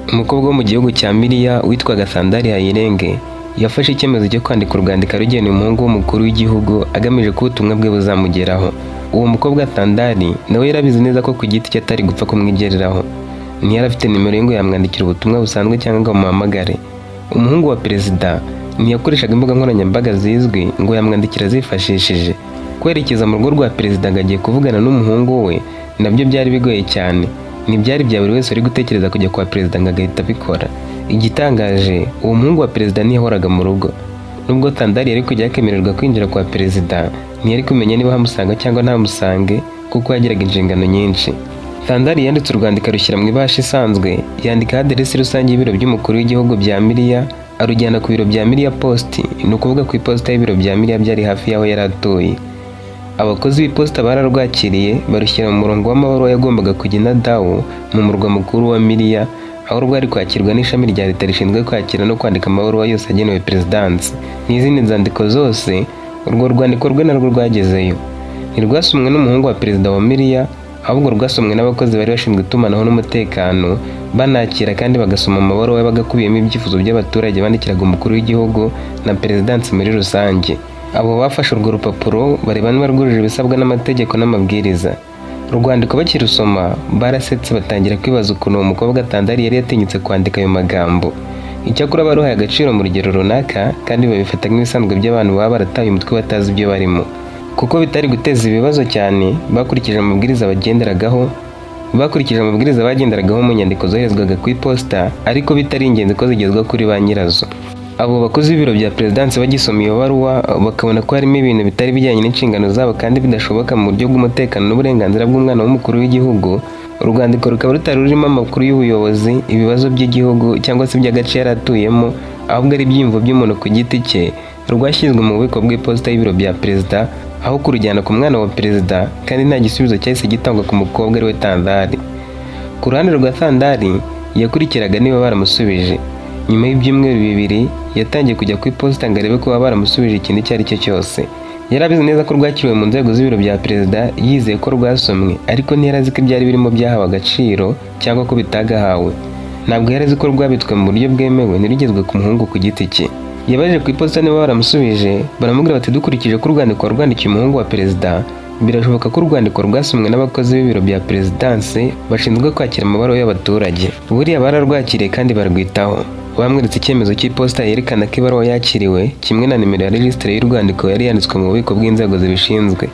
Umukobwa wo mu gihugu cya Miriya witwaga Sandari Hayirenge yafashe icyemezo cyo kwandika urwandiko arugeneye umuhungu w'umukuru w'igihugu, agamije ko ubutumwa bwe buzamugeraho. Uwo mukobwa Sandari nawe yarabizi neza ko ku giti cye atari gupfa kumwigereraho. Ntiyari afite nimero ye ngo yamwandikira ubutumwa busanzwe cyangwa ngo amuhamagare. Umuhungu wa perezida ntiyakoreshaga imbuga nkoranyambaga zizwi ngo yamwandikira azifashishije. Kwerekeza mu rugo rwa perezida ngo agiye kuvugana n'umuhungu we nabyo byari bigoye cyane. Ntibyari bya buri wese uri gutekereza kujya kwa perezida ngo agahita abikora. Igitangaje, uwo muhungu wa perezida ntiyahoraga mu rugo. Nubwo Tandari yari kujya akemererwa kwinjira kwa perezida, ntiyari kumenya niba ahamusanga cyangwa ntamusange, kuko yagiraga inshingano nyinshi. Tandari yanditse urwandiko, arushyira mu ibahasha isanzwe, yandikaho aderesi rusange y'ibiro by'umukuru w'igihugu bya Miriya, arujyana ku biro bya Miriya Post, ni ukuvuga ku iposita y'ibiro bya Miriya byari hafi y'aho yari atuye. Abakozi b'iposita bararwakiriye, barushyira mu murongo w'amabaruwa yagombaga kujya i Nadawu, mu murwa mukuru wa Miriya, aho rwari kwakirwa n'ishami rya leta rishinzwe kwakira no kwandika amabaruwa yose agenewe perezidansi n'izindi nzandiko zose. Urwo rwandiko rwe narwo rwagezeyo. Ntirwasomwe n'umuhungu wa perezida wa Miriya, ahubwo rwasomwe n'abakozi bari bashinzwe itumanaho n'umutekano, banakira kandi bagasoma amabaruwa yabaga akubiyemo ibyifuzo by'abaturage bandikiraga umukuru w'igihugu na perezidansi muri rusange. Abo bafashe urwo rupapuro, bareba niba rwujuje ibisabwa n'amategeko n'amabwiriza. Urwandiko bakirusoma barasetse, batangira kwibaza ukuntu uwo mukobwa Tandari yari yatinyutse kwandika ayo magambo. Icyakora baruhaye agaciro mu rugero runaka, kandi babifata nk'ibisanzwe by'abantu baba barataye umutwe, batazi ibyo barimo. Kuko bitari guteza ibibazo cyane, bakurikije amabwiriza bagenderagaho mu nyandiko zoherezwaga ku iposita ariko bitari ingenzi ko zigezwa kuri ba nyirazo. Abo bakozi b'ibiro bya perezidansi bagisoma iyo baruwa, bakabona ko harimo ibintu bitari bijyanye n'inshingano zabo kandi bidashoboka mu buryo bw'umutekano n'uburenganzira bw'umwana w'umukuru w'igihugu. Urwandiko rukaba rutari rurimo amakuru y'ubuyobozi, ibibazo by'igihugu cyangwa se iby'agace yari atuyemo, ahubwo ari ibyiyumvo by'umuntu ku giti cye, rwashyizwe mu bubiko bw'iposita y'ibiro bya perezida aho kurujyana ku mwana wa perezida, kandi nta gisubizo cyahise gitangwa ku mukobwa ariwe Tandari. Ku ruhande rwa Tandari, yakurikiraga niba baramusubije. Nyuma y'ibyumweru 2 yatangiye kujya ku iposita ngo arebe ko baba baramusubije ikintu icyo ari cyo cyose. Yari abizi neza ko rwakiriwe mu nzego z'ibiro bya perezida, yizeye ko rwasomwe, ariko ntiyari azi ko ibyari birimo byahawe agaciro cyangwa ko bitagahawe. Ntabwo yari azi ko rwabitswe mu buryo bwemewe, ntirugezwe ku muhungu ku giti cye. Yabajije ku iposita niba baramusubije, baramubwira bati: "Dukurikije ko urwandiko rwandikiye umuhungu wa perezida, birashoboka ko urwandiko rwasomwe n'abakozi b'ibiro bya perezidansi bashinzwe kwakira amabaruwa y'abaturage. Buriya bararwakiriye kandi barwitaho." Bamweretse icyemezo cy'iposita yerekana ko ibaruwa yakiriwe, kimwe na nimero ya regisitire y'urwandiko yari yanditswe mu bubiko bw'inzego zibishinzwe.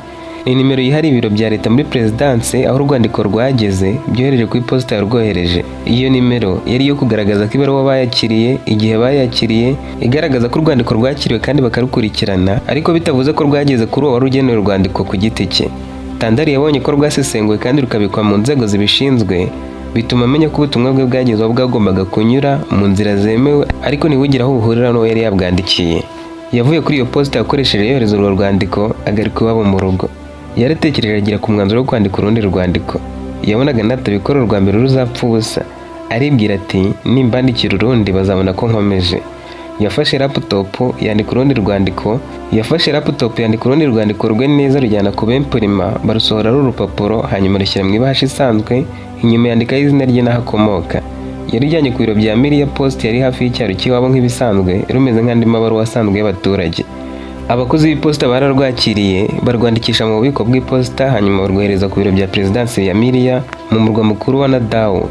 Ni nimero yihariye ibiro bya leta muri perezidansi aho urwandiko rwageze byohereje ku iposita yarwohereje. Iyo nimero yari iyo kugaragaza ko ibaruwa bayakiriye, igihe bayakiriye, igaragaza ko urwandiko rwakiriwe kandi bakarukurikirana, ariko bitavuze ko rwageze kuri uwo wari ugenewe urwandiko ku giti cye. Tandari yabonye ko rwasesenguwe kandi rukabikwa mu nzego zibishinzwe, bituma amenya ko ubutumwa bwe bwageze aho bwagombaga kunyura mu nzira zemewe, ariko ntibugire aho buhurira n'uwo yari yabwandikiye. Yavuye kuri iyo posita yakoresheje yohereza urwo rwandiko, agaruka iwabo mu rugo. Yaratekereje, agera ku mwanzuro wo kwandika urundi rwandiko. Yabonaga natabikora, urwa mbere ruzapfa ubusa. Aribwira ati: "Nimbandikira urundi bazabona ko nkomeje." Yafashe laptop yandika urundi rwandiko rwe neza, rujyana ku bempurima, barusohora ari urupapuro, hanyuma rushyira mu ibahasha isanzwe, inyuma yandikaho izina rye n'aho akomoka. Yarujyanye ku biro bya Miriya Post yari hafi y'icyaro cy'iwabo nk'ibisanzwe, rumeze nk'andi mabaruwa asanzwe y'abaturage. Abakozi b'iposita bararwakiriye, barwandikisha mu bubiko bw'iposita, hanyuma barwohereza ku biro bya perezidansi ya Miriya mu murwa mukuru wa Nadawu.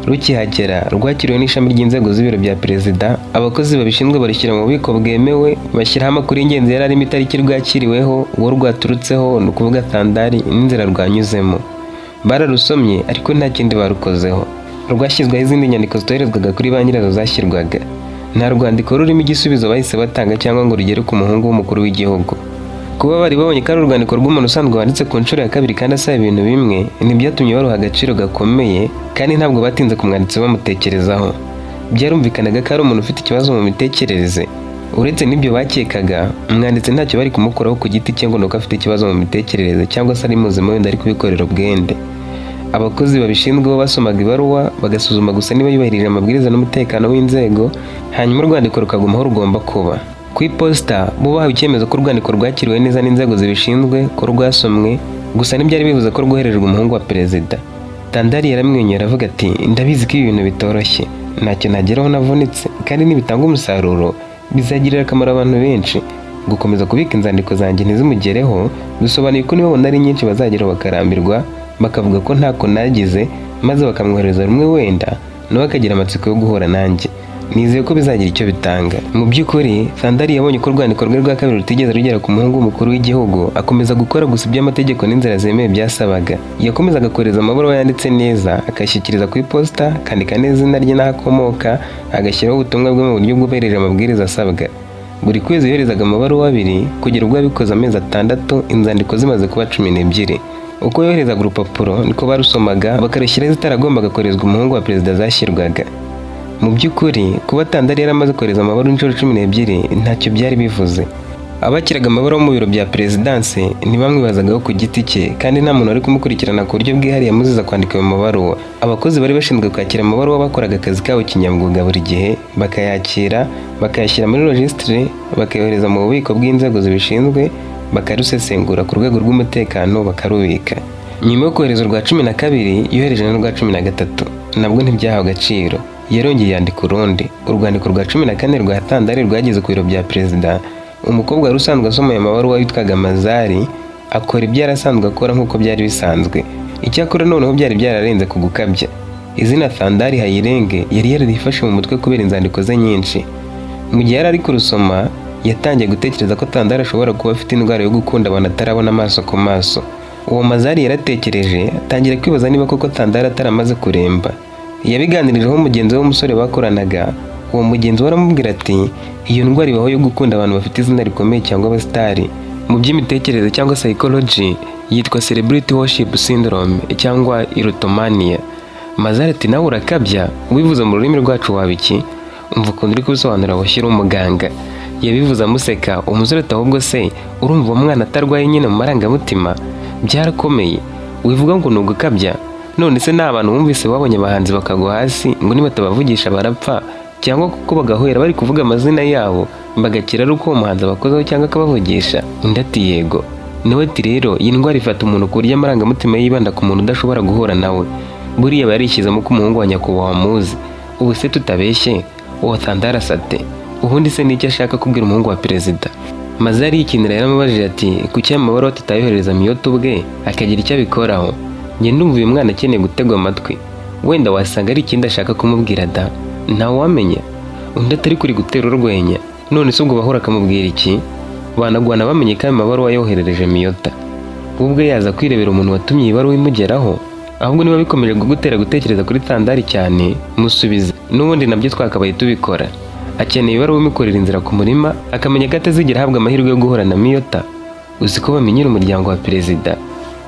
Rukihagera rwakiriwe n'ishami ry'inzego z'ibiro bya perezida. Abakozi babishinzwe barushyira mu bubiko bwemewe, bashyiraho amakuru y'ingenzi yari arimo itariki rwakiriweho, uwo rwaturutseho, ni ukuvuga Tandari, n'inzira rwanyuzemo. Bararusomye ariko nta kindi barukozeho. Rwashyizweho izindi nyandiko zitoherezwaga kuri ba nyirazo zashyirwaga. Nta rwandiko rurimo igisubizo bahise batanga cyangwa ngo rugere ku muhungu w'umukuru w'igihugu. Kuba bari babonye ko ari urwandiko rw'umuntu usanzwe wanditse ku nshuro ya kabiri kandi asaba ibintu bimwe, ntibyatumye baruha agaciro gakomeye, kandi ntabwo batinze ku mwanditsi bamutekerezaho. Byarumvikanaga ko ari umuntu ufite ikibazo mu mitekerereze. Uretse n'ibyo bakekaga, umwanditsi ntacyo bari kumukoraho ku giti cye ngo ni uko afite ikibazo mu mitekerereze cyangwa se ari muzima, wenda ari kubikorera ubwende. Abakozi babishinzwe bo basomaga ibaruwa, bagasuzuma gusa niba yubahirije amabwiriza n'umutekano w'inzego, hanyuma urwandiko rukaguma aho rugomba kuba. Ku iposita bo bahawe icyemezo ko urwandiko rwakiriwe neza n'inzego zibishinzwe, ko rwasomwe gusa, ntibyari bivuze ko rwoherejwe umuhungu wa perezida. Tandari yaramwenyura, aravuga ati: "Ndabizi ko ibi bintu bitoroshye." Ntacyo nageraho navunitse, kandi nibitanga umusaruro bizagirira akamaro abantu benshi. Gukomeza kubika inzandiko zanjye ntizimugereho bisobanuye ko nibabona ari nyinshi bazageraho bakarambirwa, bakavuga ko ntako nagize, maze bakamwohereza rumwe, wenda nawe akagira amatsiko yo guhura nanjye. Nizeye ko bizagira icyo bitanga." Mu by'ukuri, Sandari yabonye ko urwandiko rwe rwa kabiri rutigeze rugera ku muhungu w'umukuru w'igihugu, akomeza gukora gusa ibyo amategeko n'inzira zemewe byasabaga. Yakomezaga kohereza amabaruwa yanditse neza, akayashyikiriza ku iposita, akandika neza izina rye n'aho akomoka, agashyiraho ubutumwa bwe mu buryo bwubahirije amabwiriza asabwa. Buri kwezi yoherezaga amabaruwa abiri, kugera ubwo yabikoze amezi 6, inzandiko zimaze kuba 12. Uko yoherezaga urupapuro niko barusomaga, bakarushyiraho zitaragombaga koherezwa umuhungu wa perezida zashyirwaga. Mu by'ukuri, kuba Tandari yaramaze kohereza amabaruwa inshuro 12 ntacyo byari bivuze. Abakiraga amabaruwa mu biro bya perezidansi ntibamwibazagaho ku giti cye, kandi nta muntu wari kumukurikirana ku buryo bwihariye amuziza kwandika ayo mabaruwa. Abakozi bari bashinzwe kwakira amabaruwa bakoraga akazi kabo kinyamwuga buri gihe, bakayakira, bakayashyira muri rojisitire, bakayohereza mu bubiko bw'inzego zibishinzwe, bakarusesengura ku rwego rw'umutekano, bakarubika. Nyuma yo kohereza urwa 12, yohereje n'urwa 13, nabwo ntibyahawe agaciro. Yarongeye yandika urundi. Urwandiko rwa 14 rwa Tandari rwageze ku biro bya perezida. Umukobwa wari usanzwe asoma ayo mabaruwa witwaga Mazari akora ibyo yari asanzwe akora nk'uko byari bisanzwe. Icyakora noneho byari byararenze ku gukabya. Izina Tandari Hayirenge yari yararifashe mu mutwe kubera inzandiko ze nyinshi. Mu gihe yari ari kurusoma, yatangiye gutekereza ko Tandari ashobora kuba afite indwara yo gukunda abantu atarabona amaso ku maso. Uwo Mazari yaratekereje, atangira kwibaza niba koko Tandari ataramaze kuremba. Yabiganirijeho mugenzi we w'umusore bakoranaga. Uwo mugenzi we aramubwira ati: "Iyo ndwara ibaho yo gukunda abantu bafite izina rikomeye cyangwa abasitari. Mu by'imitekerereze cyangwa psychology yitwa celebrity worship syndrome cyangwa erotomania." Mazari ati: "Nawe urakabya, ubivuze mu rurimi rwacu waba iki? Umva ukuntu uri kubisobanura washyira umuganga." Yabivuze amuseka. Umusore ati: "Ahubwo se urumva uwo mwana atarwaye nyine mu marangamutima? Byarakomeye, wivuga ngo ni ugukabya. None se ni abantu bumvise babonye abahanzi bakagwa hasi ngo nibatabavugisha barapfa, cyangwa kuko bagahwera bari kuvuga amazina yabo, bagakira ari uko uwo muhanzi abakozeho cyangwa akabavugisha?" Undi ati: "Yego." Nawe ati: "Rero iyi ndwara ifata umuntu ku buryo amarangamutima yibanda ku muntu udashobora guhura nawe. Buriya aba yarishyizemo ko umuhungu wa nyakubahwa amuzi. Ubu se tutabeshye, uwo Tandara ate? Ubundi se n'icyo ashaka kubwira umuhungu wa perezida?" Mazari yikinira yaramubajije ati: "Kuki aya mabaruwa tutayohereza Miyoto ubwe akagira icyo abikoraho? Njye ndumva uyu mwana akeneye gutegwa amatwi, wenda wasanga ari ikindi ashaka kumubwira da, ntawamenya." Undi atari kuri gutera urwenya: "None se ubwo bahura akamubwira iki?" Banagwana bamenye ko ayo mabaruwa yoherereje Miyota, we ubwe yaza kwirebera umuntu watumye iyi baruwa imugeraho. "Ahubwo niba bikomeje kugutera gutekereza kuri Tandari cyane, musubize. N'ubundi nabyo twakabaye tubikora. Akeneye ibaruwa imukorera inzira ku murima, akamenya ko atazigera ahabwa amahirwe yo guhura na Miyota. Uzi ko bamenyera umuryango wa perezida."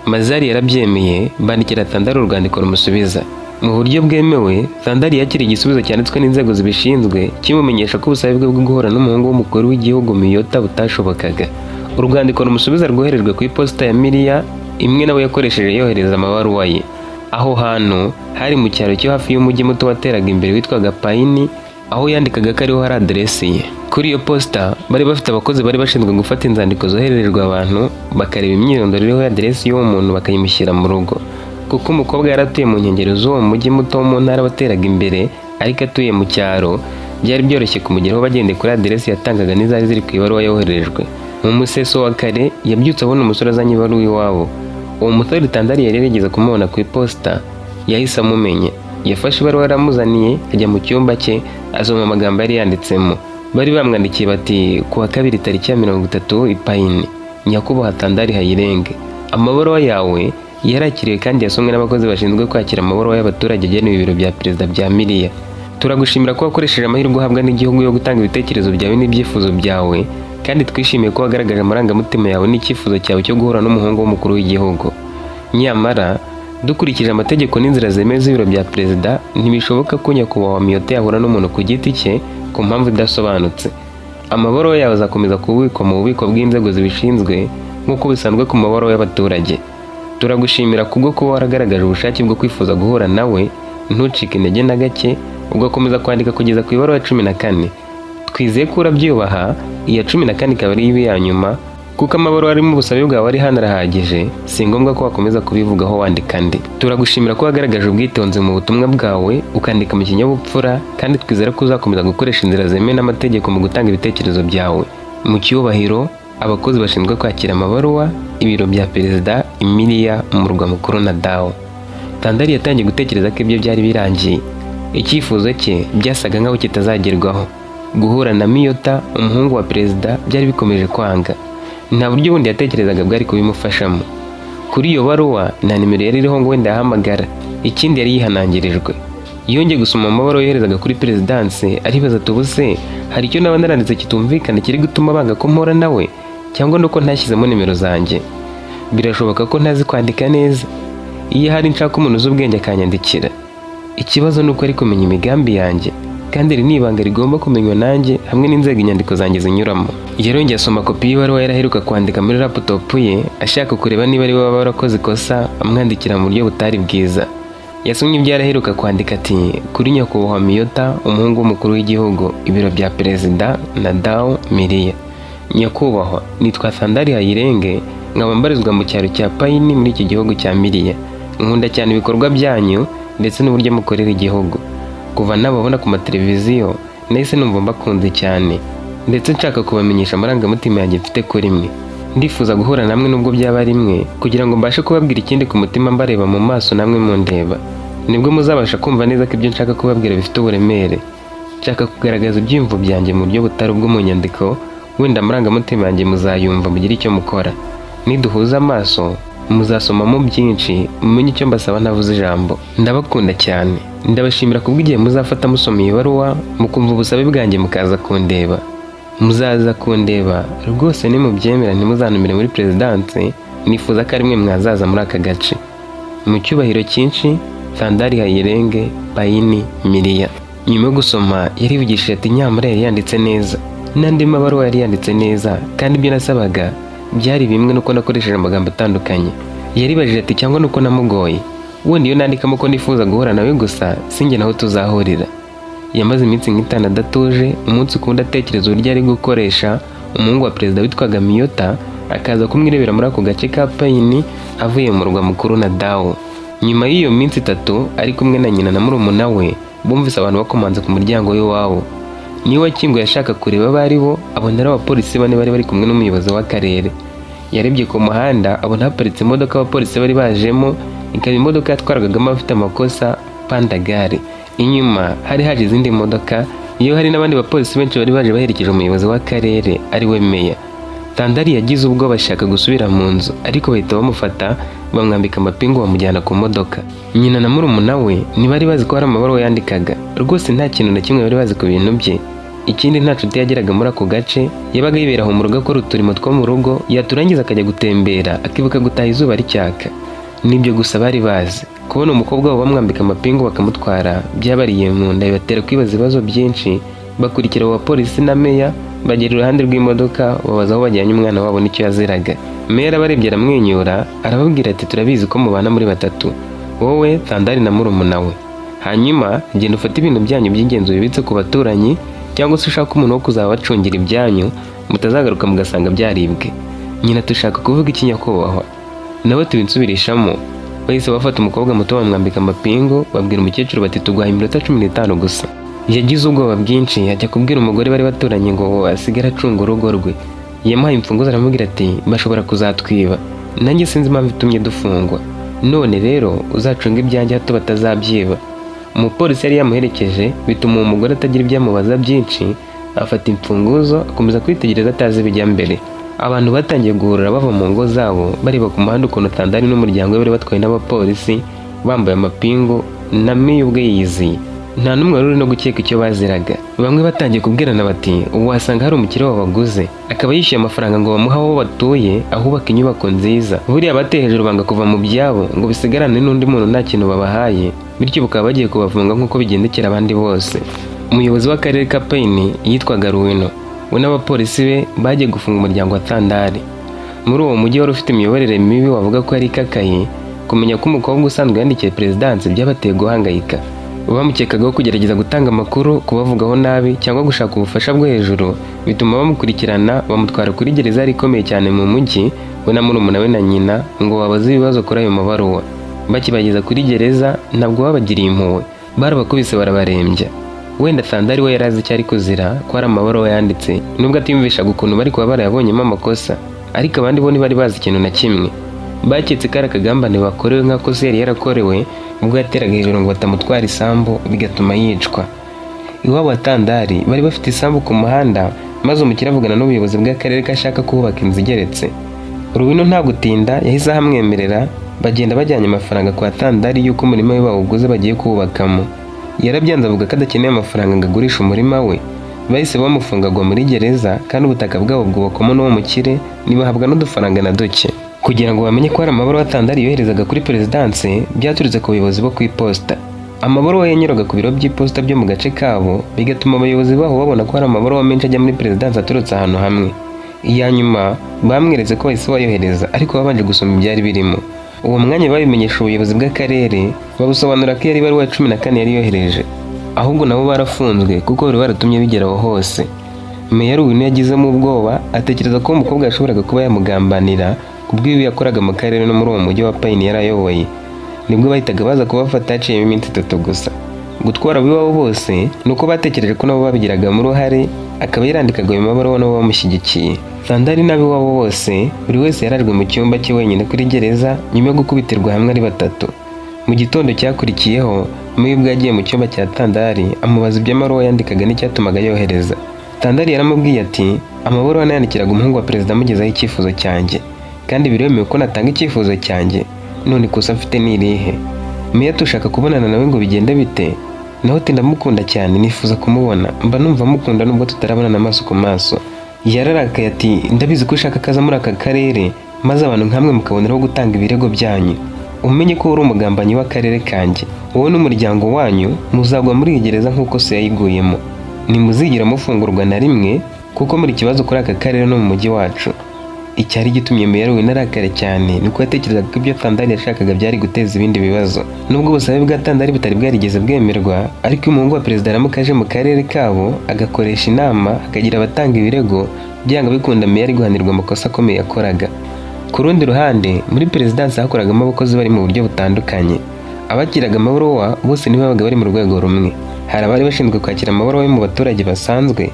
Mazari yarabyemeye, bandikira Tandari urwandiko rumusubiza mu buryo bwemewe. Tandari yakiriye igisubizo cyanditswe n'inzego zibishinzwe, kimumenyesha ko ubusabe bwe bwo guhura n'umuhungu w'umukuru w'igihugu Miyota butashobokaga. Urwandiko rumusubiza rwoherejwe ku iposita ya Miriya, imwe nawe yakoresheje yohereza amabaruwa ye. Aho hantu hari mu cyaro cyo hafi y'umujyi muto wateraga imbere witwaga Payini, aho yandikaga ko ariho hari aderesi ye. Kuri iyo posita bari bafite abakozi bari bashinzwe gufata inzandiko zohererejwe abantu, bakareba imyirondoro iriho aderesi y'uwo muntu, bakayimushyira mu rugo. Kuko umukobwa yari atuye mu nkengero z'uwo mujyi muto wo mu ntara wateraga imbere, ariko atuye mu cyaro, byari byoroshye kumugeraho bagendeye kuri aderesi yatangaga n'izari ziri ku ibaruwa yoherejwe. Mu museso wa kare yabyutse abona umusore azanye ibaruwa iwabo. Uwo musore Tandari yari yarigeze kumubona ku iposita, yahise amumenya. Yafashe ibaruwa yaramuzaniye, ajya mu cyumba cye, asoma amagambo yari yanditsemo. Bari bamwandikiye bati: "Ku wa kabiri tariki ya 30 Ipayini, Nyakubahwa Tandari Hayirenge, amabaruwa yawe yarakiriwe kandi yasomwe n'abakozi bashinzwe kwakira amabaruwa y'abaturage agenewe ibiro bya perezida bya Miriya. Turagushimira ko wakoresheje amahirwe uhabwa n'igihugu yo gutanga ibitekerezo byawe n'ibyifuzo byawe, kandi twishimiye ko wagaragaje amarangamutima yawe n'icyifuzo cyawe cyo guhura n'umuhungu w'umukuru w'igihugu. Nyamara dukurikije amategeko n'inzira zemewe z'ibiro bya perezida, ntibishoboka ko nyakubahwa Miyote yahura n'umuntu ku giti cye ku mpamvu idasobanutse. Amabaruwa yawe azakomeza kubikwa mu bubiko bw'inzego zibishinzwe nk'uko bisanzwe ku mabaruwa y'abaturage. Turagushimira kubwo kuba waragaragaje ubushake bwo kwifuza guhura nawe, ntucike intege na gake, ugakomeza kwandika kugeza ku ibaruwa ya 14. Twizeye ko urabyubaha, iya 14 ikaba ari iya nyuma." Kuko amabaruwa arimo ubusabe bwawe ari hano arahagije, si ngombwa ko wakomeza kubivugaho wandika andi. Turagushimira ko wagaragaje ubwitonzi mu butumwa bwawe, ukandika mu kinyabupfura, kandi twizera ko uzakomeza gukoresha inzira zemewe n'amategeko mu gutanga ibitekerezo byawe. Mu cyubahiro, abakozi bashinzwe kwakira amabaruwa, ibiro bya perezida, Emilia, umurwa mukuru Nadawo. Tandari yatangiye gutekereza ko ibyo byari birangiye. Icyifuzo cye byasaga nkaho kitazagerwaho. Guhura na Miyota, umuhungu wa perezida, byari bikomeje kwanga. Nta buryo bundi yatekerezaga bwari kubimufashamo. Kuri iyo baruwa nta nimero yari iriho ngo wenda yahamagara. Ikindi, yari yihanangirijwe. Yongeye gusoma amabaruwa yoherezaga kuri perezidanse, aribaza ati: "Ubu se hari icyo naba naranditse kitumvikana kiri gutuma banga ko mpura nawe, cyangwa nuko ntashyizemo nimero zanjye? Birashoboka ko ntazi kwandika neza. Iyo hari nshaka umuntu uzi ubwenge akanyandikira. Ikibazo ni uko ari kumenya imigambi yanjye, kandi iri ni ibanga rigomba kumenywa nanjye hamwe n'inzego inyandiko zanjye zinyuramo." Yarongeye asoma kopi y'ibaruwa yari aheruka kwandika muri laptop ye, ashaka kureba niba ari we waba warakoze ikosa amwandikira mu buryo butari bwiza. Yasomye ibyo yari aheruka kwandika ati: "Kuri nyakubahwa Miyota, umuhungu w'umukuru w'igihugu, ibiro bya perezida, Nadawu, Miriya. Nyakubahwa, nitwa Sandari Hayirenge, nkaba mbarizwa mu cyaro cya Payini muri iki gihugu cya Miriya. Nkunda cyane ibikorwa byanyu ndetse n'uburyo mukorera igihugu. Kuva nababona ku mateleviziyo nahise numva mbakunze cyane, ndetse nshaka kubamenyesha amarangamutima yanjye mfite kuri mwe. Ndifuza guhura namwe nubwo byaba rimwe, kugira ngo mbashe kubabwira ikindi ku mutima mbareba mu maso namwe mundeba. Nibwo muzabasha kumva neza ko ibyo nshaka kubabwira bifite uburemere. Nshaka kugaragaza ibyiyumvo byanjye mu buryo butari ubwo mu nyandiko. Wenda amarangamutima yanjye muzayumva mugire icyo mukora. Niduhuza amaso muzasomamo byinshi, mumenye icyo mbasaba ntavuze ijambo. Ndabakunda cyane. Ndabashimira kubw'igihe muzafata musoma iyi baruwa, mukumva ubusabe bwanjye, mukaza kundeba. Muzaza kundeba rwose nimubyemera, ntimuzantumire muri perezidanse. Nifuza ko ari mwe mwazaza muri aka gace. Mu cyubahiro cyinshi, Sandari Hayirenge, Payini, Miriya." Nyuma yo gusoma yarivugishije ati: "Nyamara yari yanditse neza, n'andi mabaruwa yari yanditse neza, kandi ibyo nasabaga byari bimwe nuko nakoresheje amagambo atandukanye." Yaribajije ati: "Cyangwa nuko namugoye? Wenda iyo nandikamo ko nifuza guhura nawe gusa, sinjye naho tuzahurira." Yamaze iminsi nk'itanu adatuje, umunsi ku wundi atekereza uburyo ari gukoresha umuhungu wa perezida witwaga Miyota, akaza kumwirebera muri ako gace ka Payini avuye mu murwa mukuru na Dawo. Nyuma y'iyo minsi 3 ari kumwe na nyina na murumuna we, bumvise abantu bakomanze ku muryango w'iwabo. Niwe wakinguye ashaka kureba abo ari bo, abona ari abapolisi bane bari bari kumwe n'umuyobozi w'akarere. Yarebye ku muhanda abona haparitse imodoka abapolisi bari bajemo, ikaba imodoka yatwarwagamo abafite amakosa, pandagare. Inyuma hari haje izindi modoka, iyo hari n'abandi bapolisi benshi bari baje baherekeje umuyobozi w'akarere ari we meya. Tandari yagize ubwoba ashaka gusubira mu nzu, ariko bahita bamufata bamwambika amapingu bamujyana ku modoka. Nyina na murumuna we ntibari bazi ko hari amabaruwa yandikaga. Rwose nta kintu na kimwe bari bazi ku bintu bye. Ikindi, nta nshuti yageraga muri ako gace. Yabaga yibera aho mu rugo, akora uturimo two mu rugo, yaturangiza akajya gutembera, akibuka gutaha izuba ricyaka. Nibyo gusa bari bazi. Kubona umukobwa wabo bamwambika amapingu bakamutwara byabariye mu nda, bibatera kwibaza ibibazo byinshi. Bakurikira abo bapolisi na meya bagera iruhande rw'imodoka, babaza aho bajyanye umwana wabo n'icyo yaziraga. Meya arabarebye aramwenyura, arababwira ati: "Turabizi ko mubana muri batatu, wowe Tandari na murumuna we. Hanyuma genda ufate ibintu byanyu by'ingenzi ubibitse ku baturanyi, cyangwa se ushake umuntu wo kuzaba bacungira ibyanyu, mutazagaruka mugasanga byaribwe." Nyina: "Tushaka kuvuga iki, nyakubahwa?" Nawe tubinsubirishamo. Bahise bafata umukobwa muto bamwambika amapingu, babwira umukecuru bati: "Tuguhaye iminota 15 gusa." Yagize ubwoba bwinshi, ajya kubwira umugore bari baturanye ngo asigare acunga urugo rwe. Yamuhaye imfunguzo, aramubwira ati: "Bashobora kuzatwiba, nanjye sinzi impamvu itumye dufungwa. None rero uzacunge ibyanjye hato batazabyiba." Umupolisi yari yamuherekeje, bituma uwo mugore atagira ibyo amubaza byinshi. Afata imfunguzo akomeza kwitegereza atazi ibijya mbere. Abantu batangiye guhurura bava mu ngo zabo, bareba ku muhanda ukuntu Tandari n'umuryango we bari batwawe n'abapolisi bambaye amapingu, na meya ubwe yiyiziye. Nta n'umwe wari uri no gukeka icyo baziraga. Bamwe batangiye kubwirana bati: "Ubu wasanga hari umukire wabaguze, akaba yishyuye amafaranga ngo bamuhe aho batuye, ahubaka inyubako nziza. Buriya bateye hejuru banga kuva mu byabo ngo bisigarane n'undi muntu nta kintu babahaye, bityo bukaba bagiye kubafunga nk'uko bigendekera abandi bose." Umuyobozi w'akarere ka Payini yitwaga Ruwino. We n'abapolisi be bagiye gufunga umuryango wa Tandari. Muri uwo mujyi wari ufite imiyoborere mibi, wavuga ko yari ikakaye, kumenya ko umukobwa usanzwe yandikiye perezidansi byabateye guhangayika. Bamukekagaho kugerageza gutanga amakuru, kubavugaho nabi cyangwa gushaka ubufasha bwo hejuru, bituma bamukurikirana, bamutwara kuri gereza yari ikomeye cyane mu mujyi, we na murumuna we na nyina, ngo babaze ibibazo kuri ayo mabaruwa. Bakibageza kuri gereza, ntabwo babagiriye impuhwe, barabakubise barabarembya. Wenda Tandari we yari azi icyo ari kuzira, ko ari amabaruwa yanditse, nubwo atiyumvishaga ukuntu bari kuba barayabonyemo amakosa, ariko abandi bo ntibari bazi ikintu na kimwe. Baketse ko ari akagambane bakorewe, nk'ako se yari yarakorewe ubwo yateraga hejuru ngo batamutwara isambu, bigatuma yicwa. Iwabo wa Tandari bari bafite isambu ku muhanda, maze umukire avugana n'ubuyobozi bw'akarere ko ashaka kuhubaka inzu igeretse. Ruwino nta gutinda yahise ahamwemerera, bagenda bajyanye amafaranga kwa Tandari y'uko umurima we bawuguze, bagiye kuwubakamo. Yarabyanze, avuga ko adakeneye amafaranga ngo agurishe umurima we. Bahise bamufunga, agwa muri gereza, kandi ubutaka bwabo bwubakwamo n'uwo mukire, ntibahabwa n'udufaranga na duke. Kugira ngo bamenye ko hari amabaruwa Tandari yoherezaga kuri perezidanse, byaturutse ku bayobozi bo ku iposita. Amabaruwa yanyuraga ku biro by'iposita byo mu gace kabo, bigatuma abayobozi baho babona ko hari amabaruwa menshi ajya muri perezidanse aturutse ahantu hamwe. Iya nyuma bamweretse ko bahise bayohereza, ariko babanje gusoma ibyari birimo. Uwo mwanya babimenyesha ubuyobozi bw'akarere, babusobanura ko yari ibaruwa ya 14 yari yohereje. Ahubwo nabo barafunzwe kuko bari baratumye bigera aho hose. Meya Ruwino yagizemo ubwoba, atekereza ko uwo mukobwa yashoboraga kuba yamugambanira kubw'ibi yakoraga mu karere no muri uwo mujyi wa Payini yari ayoboye. Nibwo bahitaga baza kubafata haciyemo iminsi 3 gusa. Gutwara ab'iwabo bose ni uko batekereje ko nabo babigiragamo uruhare, akaba yarandikaga ayo mabaruwa nabo bamushyigikiye. Tandari n'ab'iwabo bose, buri wese yarajwe mu cyumba cye wenyine kuri gereza, nyuma yo gukubitirwa hamwe ari batatu. Mu gitondo cyakurikiyeho, Meya ubwo yagiye mu cyumba cya Tandari, amubaza iby'amabaruwa yandikaga n'icyatumaga yohereza. Tandari yaramubwiye ati: "Amabaruwa nayandikiraga umuhungu wa perezida amugezaho icyifuzo cyanjye, kandi biremewe ko natanga icyifuzo cyanjye. None ikosa mfite ni irihe?" Meya tushaka kubonana nawe ngo bigende bite? Naho ati: "Ndamukunda cyane, nifuza kumubona, mba numva mukunda nubwo tutarabonana amaso ku maso." Yararakaye ati: "Ndabizi ko ushaka akaza muri aka karere, maze abantu nkamwe mukaboneraho gutanga ibirego byanyu. Umenye ko uri umugambanyi w'akarere kanjye. Wowe n'umuryango wanyu muzagwa muri iyi gereza nk'uko se yayiguyemo. Ntimuzigira mufungurwa na rimwe, kuko muri ikibazo kuri aka karere no mu mujyi wacu." Icyari gitumye Meya Ruwino arakara cyane ni uko yatekerezaga ko ibyo Tandari yashakaga byari guteza ibindi bibazo. Nubwo ubusabe bwa Tandari butari bwarigeze bwemerwa, ariko iyo umuhungu wa perezida aramuka aje mu karere kabo agakoresha inama, hakagira abatanga ibirego, byanga bikunda Meya ari guhanirwa amakosa akomeye yakoraga. Ku rundi ruhande, muri perezidansi hakoragamo abakozi bari mu buryo butandukanye. Abakiraga amabaruwa bose ntibabaga bari mu rwego rumwe. Hari abari bashinzwe kwakira amabaruwa yo mu baturage basanzwe.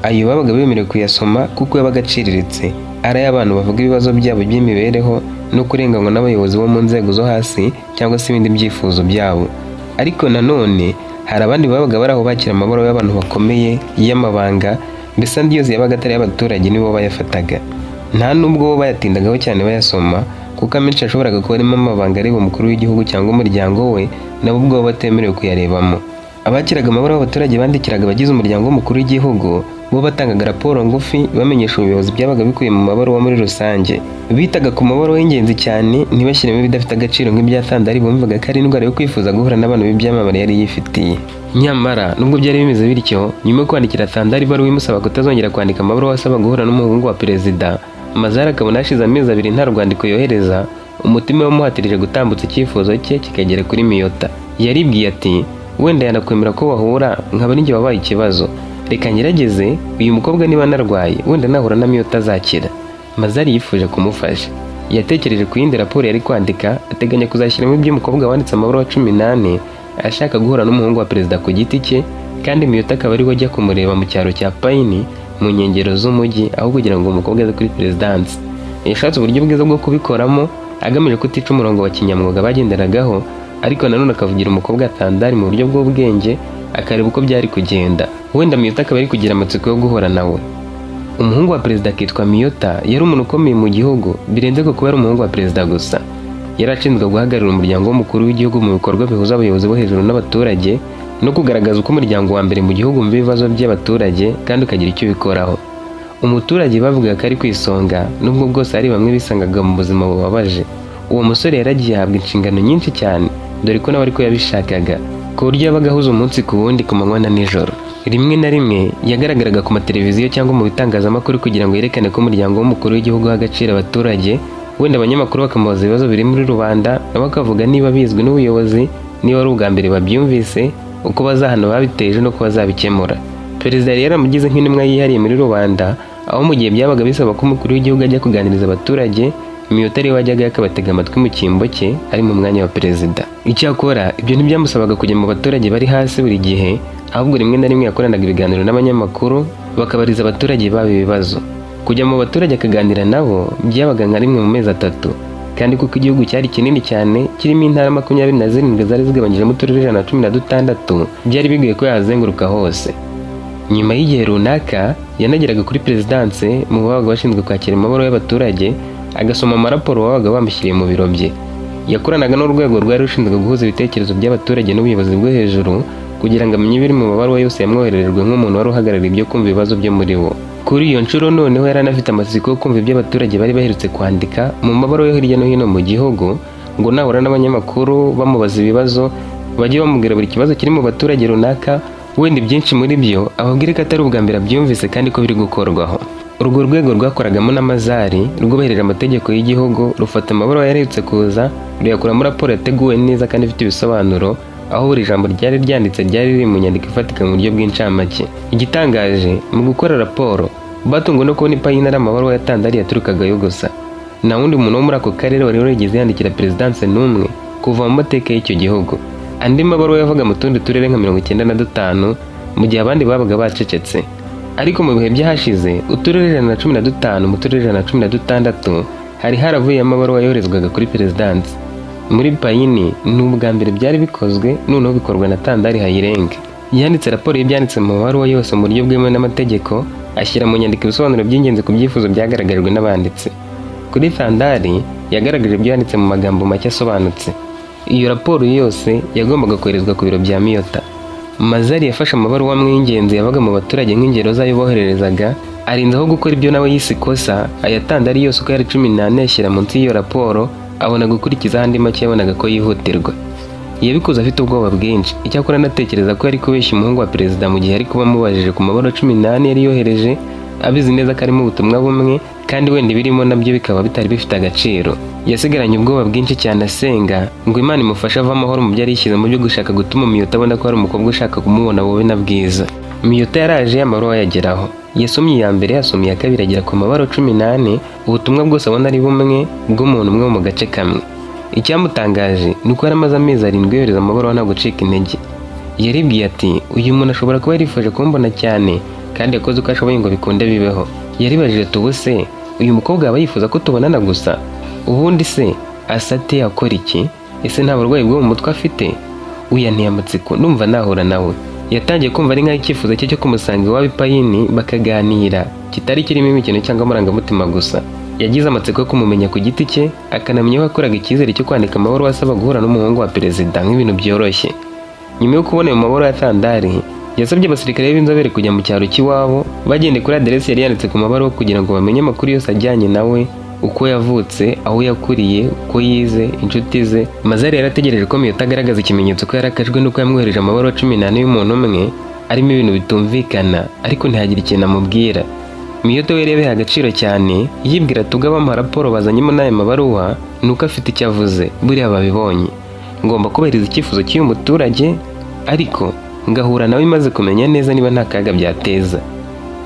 Ayo babaga bemerewe kuyasoma kuko yabaga aciriritse, ari ay'abantu bavuga ibibazo byabo by'imibereho no kurenganywa n'abayobozi bo mu nzego zo hasi cyangwa se ibindi byifuzo byabo. Ariko nanone hari abandi babaga bari aho bakira amabaruwa y'abantu bakomeye, y'amabanga, mbese andi yose yabaga atari ay'abaturage nibo bayafataga. Nta nubwo bo bayatindagaho cyane bayasoma, kuko amenshi yashoboraga kuba arimo amabanga areba umukuru w'igihugu cyangwa umuryango we, nabo ubwabo batemerewe kuyarebamo. Abakiraga amabaruwa y'abaturage bandikiraga abagize umuryango w'umukuru w'igihugu, bo batangaga raporo ngufi bamenyesha ubuyobozi byabaga bikubiye mu mabaruwa muri rusange. Bitaga ku mabaruwa y'ingenzi cyane, ntibashyiremo ibidafite agaciro nk'ibya Tandari bumvaga ko ari indwara yo kwifuza guhura n'abantu b'ibyamamare yari yifitiye. Nyamara nubwo byari bimeze bityo, nyuma yo kwandikira Tandari ibaruwa imusaba kutazongera kwandika amabaruwa asaba guhura n'umuhungu wa perezida, Mazari akabona hashize amezi 2 nta rwandiko yohereza, umutima we wamuhatirije gutambutsa icyifuzo cye kikagera kuri Miyota. Yaribwiye ati: "Wenda yanakwemera ko bahura, nkaba ninjye wabaye ikibazo. Reka ngerageze uyu mukobwa, niba anarwaye wenda nahura na Miyota azakira." Mazari yifuje kumufasha. Yatekereje ku yindi raporo yari kwandika, ateganya kuzashyiramo iby'umukobwa wanditse amabaruwa 14 ashaka guhura n'umuhungu wa perezida ku giti cye, kandi Miyota akaba ariwe ajya kumureba mu cyaro cya Payini mu nkengero z'umujyi, aho kugira ngo umukobwa aze kuri perezidansi. Yashatse uburyo bwiza bwo kubikoramo, agamije kutica umurongo wa kinyamwuga bagenderagaho, ariko nanone akavugira umukobwa Tandari mu buryo bw'ubwenge, akareba uko byari kugenda. Wenda Miyota akaba ari kugira amatsiko yo guhura nawe. Umuhungu wa perezida akitwa Miyota yari umuntu ukomeye mu gihugu, birenze ko kuba ari umuhungu wa perezida gusa. Yari ashinzwe guhagararira umuryango w'umukuru w'igihugu mu bikorwa bihuza abayobozi bo hejuru n'abaturage, no kugaragaza uko umuryango wa mbere mu gihugu wumva ibibazo by'abaturage kandi ukagira icyo ubikoraho. Umuturage bavugaga ko ari ku isonga, nubwo bwose hari bamwe bisangaga mu buzima bubabaje. Uwo musore yaragiye ahabwa inshingano nyinshi cyane, dore ko nawe ariko yabishakaga, ku buryo yabaga ahuze umunsi ku wundi, ku manywa na nijoro. Rimwe na rimwe yagaragaraga ku mateleviziyo cyangwa mu bitangazamakuru kugira ngo yerekane ko umuryango w'umukuru w'igihugu uha agaciro abaturage. Wenda abanyamakuru bakamubaza ibibazo biri muri rubanda, nabo akavuga niba bizwi n'ubuyobozi, niba ari ubwa mbere babyumvise. uko bazahana ababiteje n'uko bazabikemura. Perezida yari yaramugize nk'intumwa yihariye muri rubanda, aho mu gihe byabaga bisaba ko umukuru w'igihugu ajya kuganiriza abaturage, Miyota ariwe wajyaga akabatega amatwi mu cyimbo cye, ari mu mwanya wa perezida. Icyakora ibyo ntibyamusabaga kujya mu baturage bari hasi buri gihe, ahubwo rimwe na rimwe yakoranaga ibiganiro n'abanyamakuru, bakabariza abaturage babo ibibazo. Kujya mu baturage akaganira nabo byabaga nka rimwe mu mezi 3, kandi kuko igihugu cyari kinini cyane, kirimo intara 27 zari zigabanyijemo uturere 116, byari bigoye ko yahazenguruka hose. Nyuma y'igihe runaka yanageraga kuri perezidanse, mu babaga bashinzwe kwakira amabaruwa y'abaturage, agasoma amaraporo babaga bamushyiriye mu biro bye. Yakoranaga n'urwego rwari rushinzwe guhuza ibitekerezo by'abaturage n'ubuyobozi bwo hejuru, kugira ngo amenye ibiri mu mabaruwa yose yamwohererejwe nk'umuntu wari uhagarariye ibyo kumva ibibazo byo muri bo. Kuri iyo nshuro noneho yari anafite amatsiko yo kumva ibyo abaturage bari baherutse kwandika mu mabaruwa yo hirya no hino mu gihugu, ngo nahura n'abanyamakuru bamubaza ibibazo, bajye bamubwira buri kibazo kiri mu baturage runaka, wenda ibyinshi muri byo ababwire ko atari ubwa mbere abyumvise kandi ko biri gukorwaho. Urwo rwego rwakoragamo n'amazari rwubahirije amategeko y'igihugu, rufata amabaruwa yaherutse kuza, ruyakuramo raporo yateguwe neza kandi ifite ibisobanuro, aho buri jambo ryari ryanditse ryari riri mu nyandiko ifatika mu buryo bw'incamake. Igitangaje, mu gukora raporo batunguwe no kubona ipayini ari amabaruwa ya Tandari yaturukagayo gusa. Nta wundi muntu wo muri ako karere wari warigeze yandikira perezidanse n'umwe kuva mu mateka y'icyo gihugu. Andi mabaruwa yavaga mu tundi turere nka 95, mu gihe abandi babaga bacecetse. Ariko mu bihe byahashize, uturere 115 mu turere 116 hari haravuye amabaruwa yoherezwaga kuri perezidansi. Muri Payini ni ubwa mbere byari bikozwe, noneho bikorwa na Tandari Hayirenge. Yanditse raporo y'ibyanditse mu mabaruwa yose mu buryo bwemewe n'amategeko, ashyira mu nyandiko ibisobanuro by'ingenzi ku byifuzo byagaragajwe n'abanditsi. Kuri Tandari, yagaragaje ibyo yanditse mu magambo make asobanutse. Iyo raporo yose yagombaga koherezwa ku biro bya Miyota. Mazari yafashe amabaruwa amwe y'ingenzi yabaga mu baturage nk'ingero zayo bohererezaga, arinzaho gukora ibyo nawe yise ikosa, aya Tandari yose uko yari 14 yashyira munsi y'iyo raporo, abona gukurikizaho andi make yabonaga ko yihutirwa. Yabikoze afite ubwoba bwinshi. Icyakora anatekereza ko yari kubeshya umuhungu wa perezida mu gihe yari kuba amubajije ku mabaruwa 14 yari yohereje, abizi neza ko arimo ubutumwa bumwe, kandi wenda ibirimo nabyo bikaba bitari bifite agaciro. Yasigaranye ubwoba bwinshi cyane, asenga ngo Imana imufashe ave amahoro mu byo yari yishyize mu byo gushaka gutuma Miyota abona ko hari umukobwa ushaka kumubona wowe na bwiza. Miyota yaraje, amabaruwa ayageraho. Yasomye iya mbere, yasomye iya kabiri, agera ku mabaruwa 14, ubutumwa bwose abona ari bumwe bw'umuntu umwe wo mu gace kamwe. Icyamutangaje ni uko yari amaze amezi 7 yohereza amabaruwa nta gucika intege. Yaribwiye ati: "Uyu muntu ashobora kuba yarifuje kumbona cyane, kandi yakoze uko ashoboye ngo bikunde bibeho." Yaribajije ati: "Ubu se uyu mukobwa yaba yifuza ko tubonana gusa? Ubundi se asa ate? Akora iki? Ese nta burwayi bwo mu mutwe afite? Uyu amatsiko, ndumva nahura nawe." Yatangiye kumva ari nk'aho icyifuzo cye cyo kumusanga iwabo ipayini bakaganira kitari kirimo imikino cyangwa amarangamutima gusa. Yagize amatsiko yo kumumenya ku giti cye, akanamenya aho yakoraga icyizere cyo kwandika amabaruwa asaba guhura n'umuhungu wa perezida nk'ibintu byoroshye. Nyuma yo kubona ayo mabaruwa ya Tandari, yasabye abasirikare b'inzobere kujya mu cyaro cy'iwabo, bagendeye kuri aderesi yari yanditse ku mabaruwa, kugira ngo bamenye amakuru yose ajyanye nawe: uko yavutse, aho yakuriye, uko yize, inshuti ze. Mazari yarategereje ko Miyota agaragaza ikimenyetso ko yarakajwe n'uko yamwohereje amabaruwa 14 y'umuntu umwe arimo ibintu bitumvikana, ariko ntihagire ikintu amubwira. Miyota we yari yabihaye agaciro cyane, yibwira ati: "Ubwo abamuha raporo bazanyemo n'aya mabaruwa, ni uko afite icyo avuze, buriya babibonye. Ngomba kubahiriza icyifuzo cy'uyu muturage, ariko ngahura nawe maze kumenya neza niba nta kaga byateza."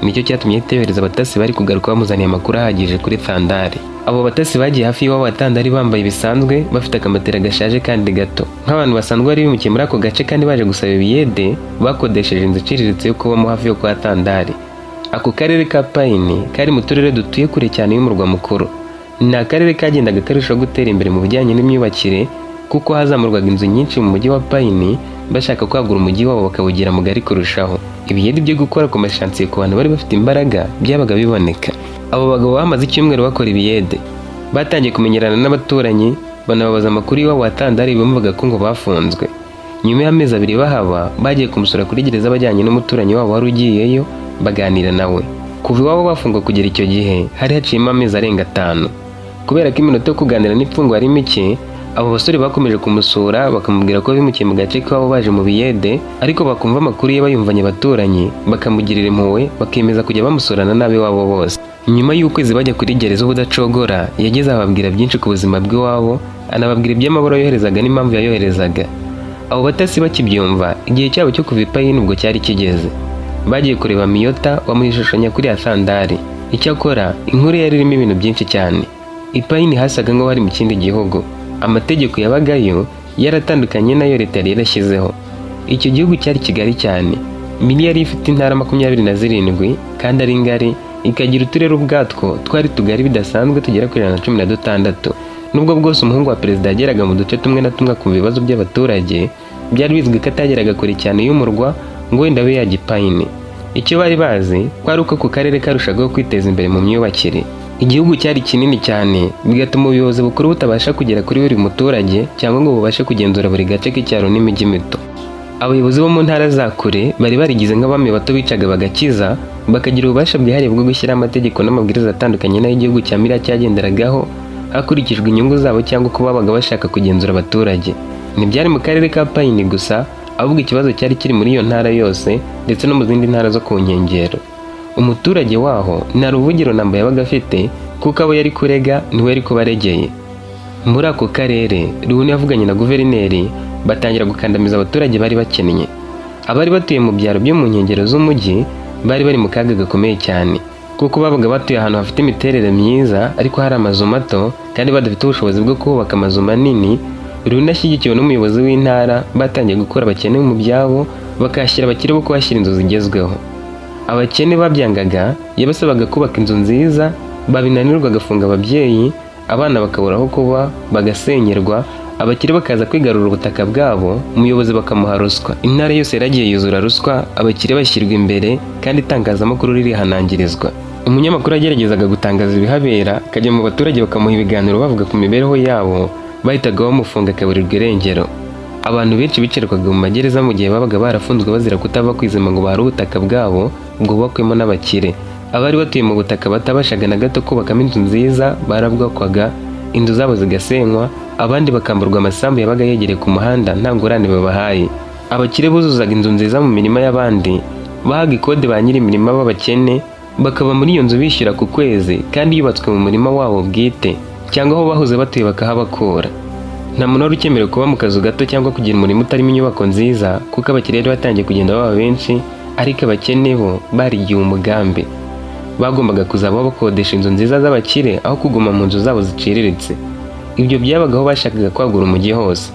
Nicyo cyatumye ahita yohereza abatasi bari kugaruka bamuzaniye amakuru ahagije kuri Tandari. Abo batasi bagiye hafi y'iwabo wa Tandari bambaye bisanzwe, bafite akamatera gashaje kandi gato, nk'abantu basanzwe bari bimukiye muri ako gace kandi baje gusaba ibiyede. Bakodesheje inzu iciriritse yo kubamo hafi yo kwa Tandari. Ako karere ka Payini kari mu turere dutuye kure cyane y'umurwa mukuru. Ni akarere kagendaga karushaho gutera imbere mu bijyanye n'imyubakire, kuko hazamurwaga inzu nyinshi mu mujyi wa Payini, bashaka kwagura umujyi wabo bakawugira mugari kurushaho. Ibiyede byo gukora ku mashansiye ku bantu bari bafite imbaraga byabaga biboneka. Abo bagabo bamaze icyumweru bakora ibiyede. Batangiye kumenyerana n'abaturanyi, banababaza amakuru y'iwabo wa Tandari bumvaga ko ngo bafunzwe. Nyuma y'amezi 2 bahaba, bagiye kumusura kuri gereza bajyanye n'umuturanyi wabo wari ugiyeyo, baganira nawe. Kuva iwabo bafungwa kugera icyo gihe hari haciyemo amezi arenga 5. Kubera ko iminota yo kuganira n'imfungwa ari mike, abo basore bakomeje kumusura, bakamubwira ko bimukiye mu gace k'iwabo baje mu biyede, ariko bakumva amakuru ye bayumvanye abaturanyi, bakamugirira impuhwe, bakemeza kujya bamusurana n'ab'iwabo bose. Nyuma y'ukwezi bajya kuri gereza ubudacogora, yageze ababwira byinshi ku buzima bw'iwabo, anababwira iby'amabaruwa yoherezaga n'impamvu yayoherezaga. Abo batasi bakibyumva, igihe cyabo cyo kuva i Payini ubwo cyari kigeze. Bagiye kureba Miyota, bamuha ishusho nyakuri ya Sandari. Icyakora inkuru yari irimo ibintu byinshi cyane. I Payini hasaga nk'aho hari mu kindi gihugu. Amategeko yabagayo yaratandukanye n'ayo leta yari yarashyizeho. Icyo gihugu cyari kigari cyane. Mili yari ifite intara 27 kandi ari ngari, ikagira uturere ubwatwo twari tugari bidasanzwe tugera kuri 116. Nubwo bwose umuhungu wa perezida yageraga mu duce tumwe na tumwe akumva ibibazo by'abaturage, byari bizwi ko atageraga kure cyane y'umurwa ngo wenda abe yajya i Payini. Icyo bari bazi kwari uko ako karere karushagaho kwiteza imbere mu myubakire. Igihugu cyari kinini cyane, bigatuma ubuyobozi bukuru butabasha kugera kuri buri muturage cyangwa ngo bubashe kugenzura buri gace k'icyaro n'imijyi mito. Abayobozi bo mu ntara za kure bari barigize nk'abami bato bicaga bagakiza, bakagira ububasha bwihariye bwo gushyiraho amategeko n'amabwiriza atandukanye n'ay'igihugu cya Miriya cyagenderagaho, hakurikijwe inyungu zabo cyangwa uko babaga bashaka kugenzura abaturage. Ntibyari mu karere ka Payini gusa, ahubwo ikibazo cyari kiri muri iyo ntara yose ndetse no mu zindi ntara zo ku nkengero. Umuturage waho nta ruvugiro namba yabaga afite, kuko abo yari kurega niwe yari kuba aregeye. Muri ako karere, Ruhuni yavuganye na guverineri, batangira gukandamiza abaturage bari bakennye. Abari batuye mu byaro byo mu nkengero z'umujyi bari bari mu kaga gakomeye cyane, kuko babaga batuye ahantu hafite imiterere myiza ariko hari amazu mato kandi badafite ubushobozi bwo kubaka amazu manini. Ruhuni ashyigikiwe n'umuyobozi w'intara batangiye gukura abakene mu byabo, bakahashyira abakire bo kuhashyira inzu zigezweho. Abakene babyangaga yabasabaga kubaka inzu nziza, babinanirwa agafunga ababyeyi, abana bakabura aho kuba, bagasenyerwa, abakire bakaza kwigarurira ubutaka bwabo, umuyobozi bakamuha ruswa. Intara yose yaragiye yuzura ruswa, abakire bashyirwa imbere kandi itangazamakuru ririhanangirizwa. Umunyamakuru yageragezaga gutangaza ibihabera, akajya mu baturage bakamuha ibiganiro bavuga ku mibereho yabo, bahitaga bamufunga akaburirwa irengero. Abantu benshi bicarwaga mu magereza mu gihe babaga barafunzwe bazira kutava ku izima ngo bahare ubutaka bwabo bwubakwemo n'abakire. Abari batuye mu butaka batabashaga na gato kubakamo inzu nziza barabwakwaga, inzu zabo zigasenywa, abandi bakamburwa amasambu yabaga yegereye ku muhanda nta ngurane babahaye. Abakire buzuzaga inzu nziza mu mirima y'abandi, bahaga ikode ba nyiri imirima b'abakene, bakaba muri iyo nzu bishyura ku kwezi kandi yubatswe mu murima wabo bwite, cyangwa aho bahoze batuye bakahabakura. Nta muntu wari ukemerewe kuba mu kazu gato cyangwa kugira umurima utarimo inyubako nziza, kuko abakire bari batangiye kugenda baba benshi, ariko abakene bo barigiwe umugambi. Bagombaga kuzaba bakodesha inzu nziza z'abakire aho kuguma mu nzu zabo ziciriritse. Ibyo byabagaho bashakaga kwagura umujyi hose.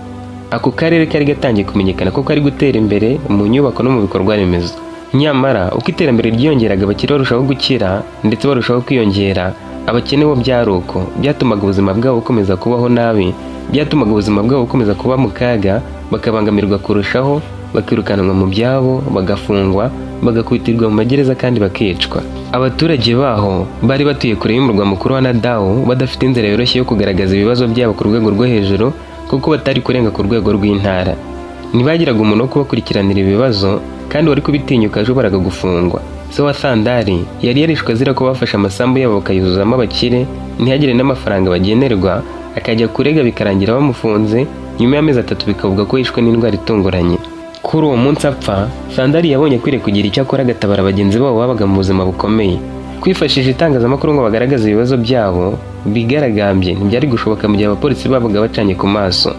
Ako karere kari gatangiye kumenyekana ko kari gutera imbere mu nyubako no mu bikorwa remezo. Nyamara uko iterambere ryiyongeraga, abakire barushaho gukira ndetse barushaho kwiyongera, abakene bo byari uko. Byatumaga ubuzima bwabo bukomeza kubaho nabi, byatumaga ubuzima bwabo bukomeza kuba mu kaga, bakabangamirwa kurushaho, bakirukanwa mu byabo, bagafungwa, bagakubitirwa mu magereza kandi bakicwa. Abaturage baho bari batuye kure y'umurwa mukuru wa Nadawu, badafite inzira yoroshye yo kugaragaza ibibazo byabo ku rwego rwo hejuru, kuko batari kurenga ku rwego rw'intara. Ntibagiraga umuntu wo kubakurikiranira ibibazo, kandi uwari kubitinyuka yashoboraga gufungwa. Se wa Sandari yari yarishwe azira ko bafashe amasambu yabo bakayuzuzamo abakire, ntihagire n'amafaranga bagenerwa, akajya kurega bikarangira bamufunze, nyuma y'amezi 3 bikavuga ko yishwe n'indwara itunguranye. Kuri uwo munsi apfa, Sandari yabonye akwiriye kugira icyo akora agatabara bagenzi babo babaga mu buzima bukomeye. Kwifashisha itangazamakuru ngo bagaragaze ibibazo byabo bigaragambye ntibyari gushoboka mu gihe abapolisi babaga bacanye ku maso.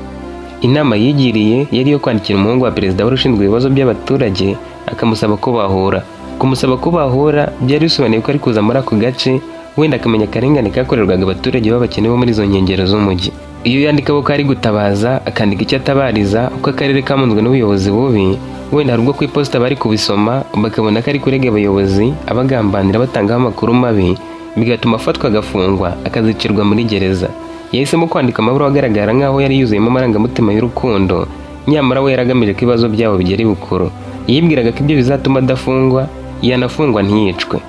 Inama yigiriye yari iyo kwandikira umuhungu wa perezida wari ushinzwe ibibazo by'abaturage, akamusaba ko bahura. Kumusaba ko bahura byari bisobanuye ko ari kuza muri ako gace, wenda akamenya akarengane kakorerwaga abaturage b'abakene bo muri izo nkengero z'umujyi. Iyo yandika ko ari gutabaza, akandika icyo atabariza, uko akarere kamunzwe n'ubuyobozi bubi, wenda hari ubwo ku iposita bari kubisoma bakabona ko ari kurega abayobozi, abagambanira, batangaho amakuru mabi, bigatuma afatwa agafungwa, akazicirwa muri gereza. Yahisemo kwandika amabaruwa agaragara nk'aho yari yuzuyemo amarangamutima y'urukundo, nyamara we yari agamije ko ibibazo byabo bigera ibukuru. Yibwiraga ko ibyo bizatuma adafungwa, yanafungwa ntiyicwe.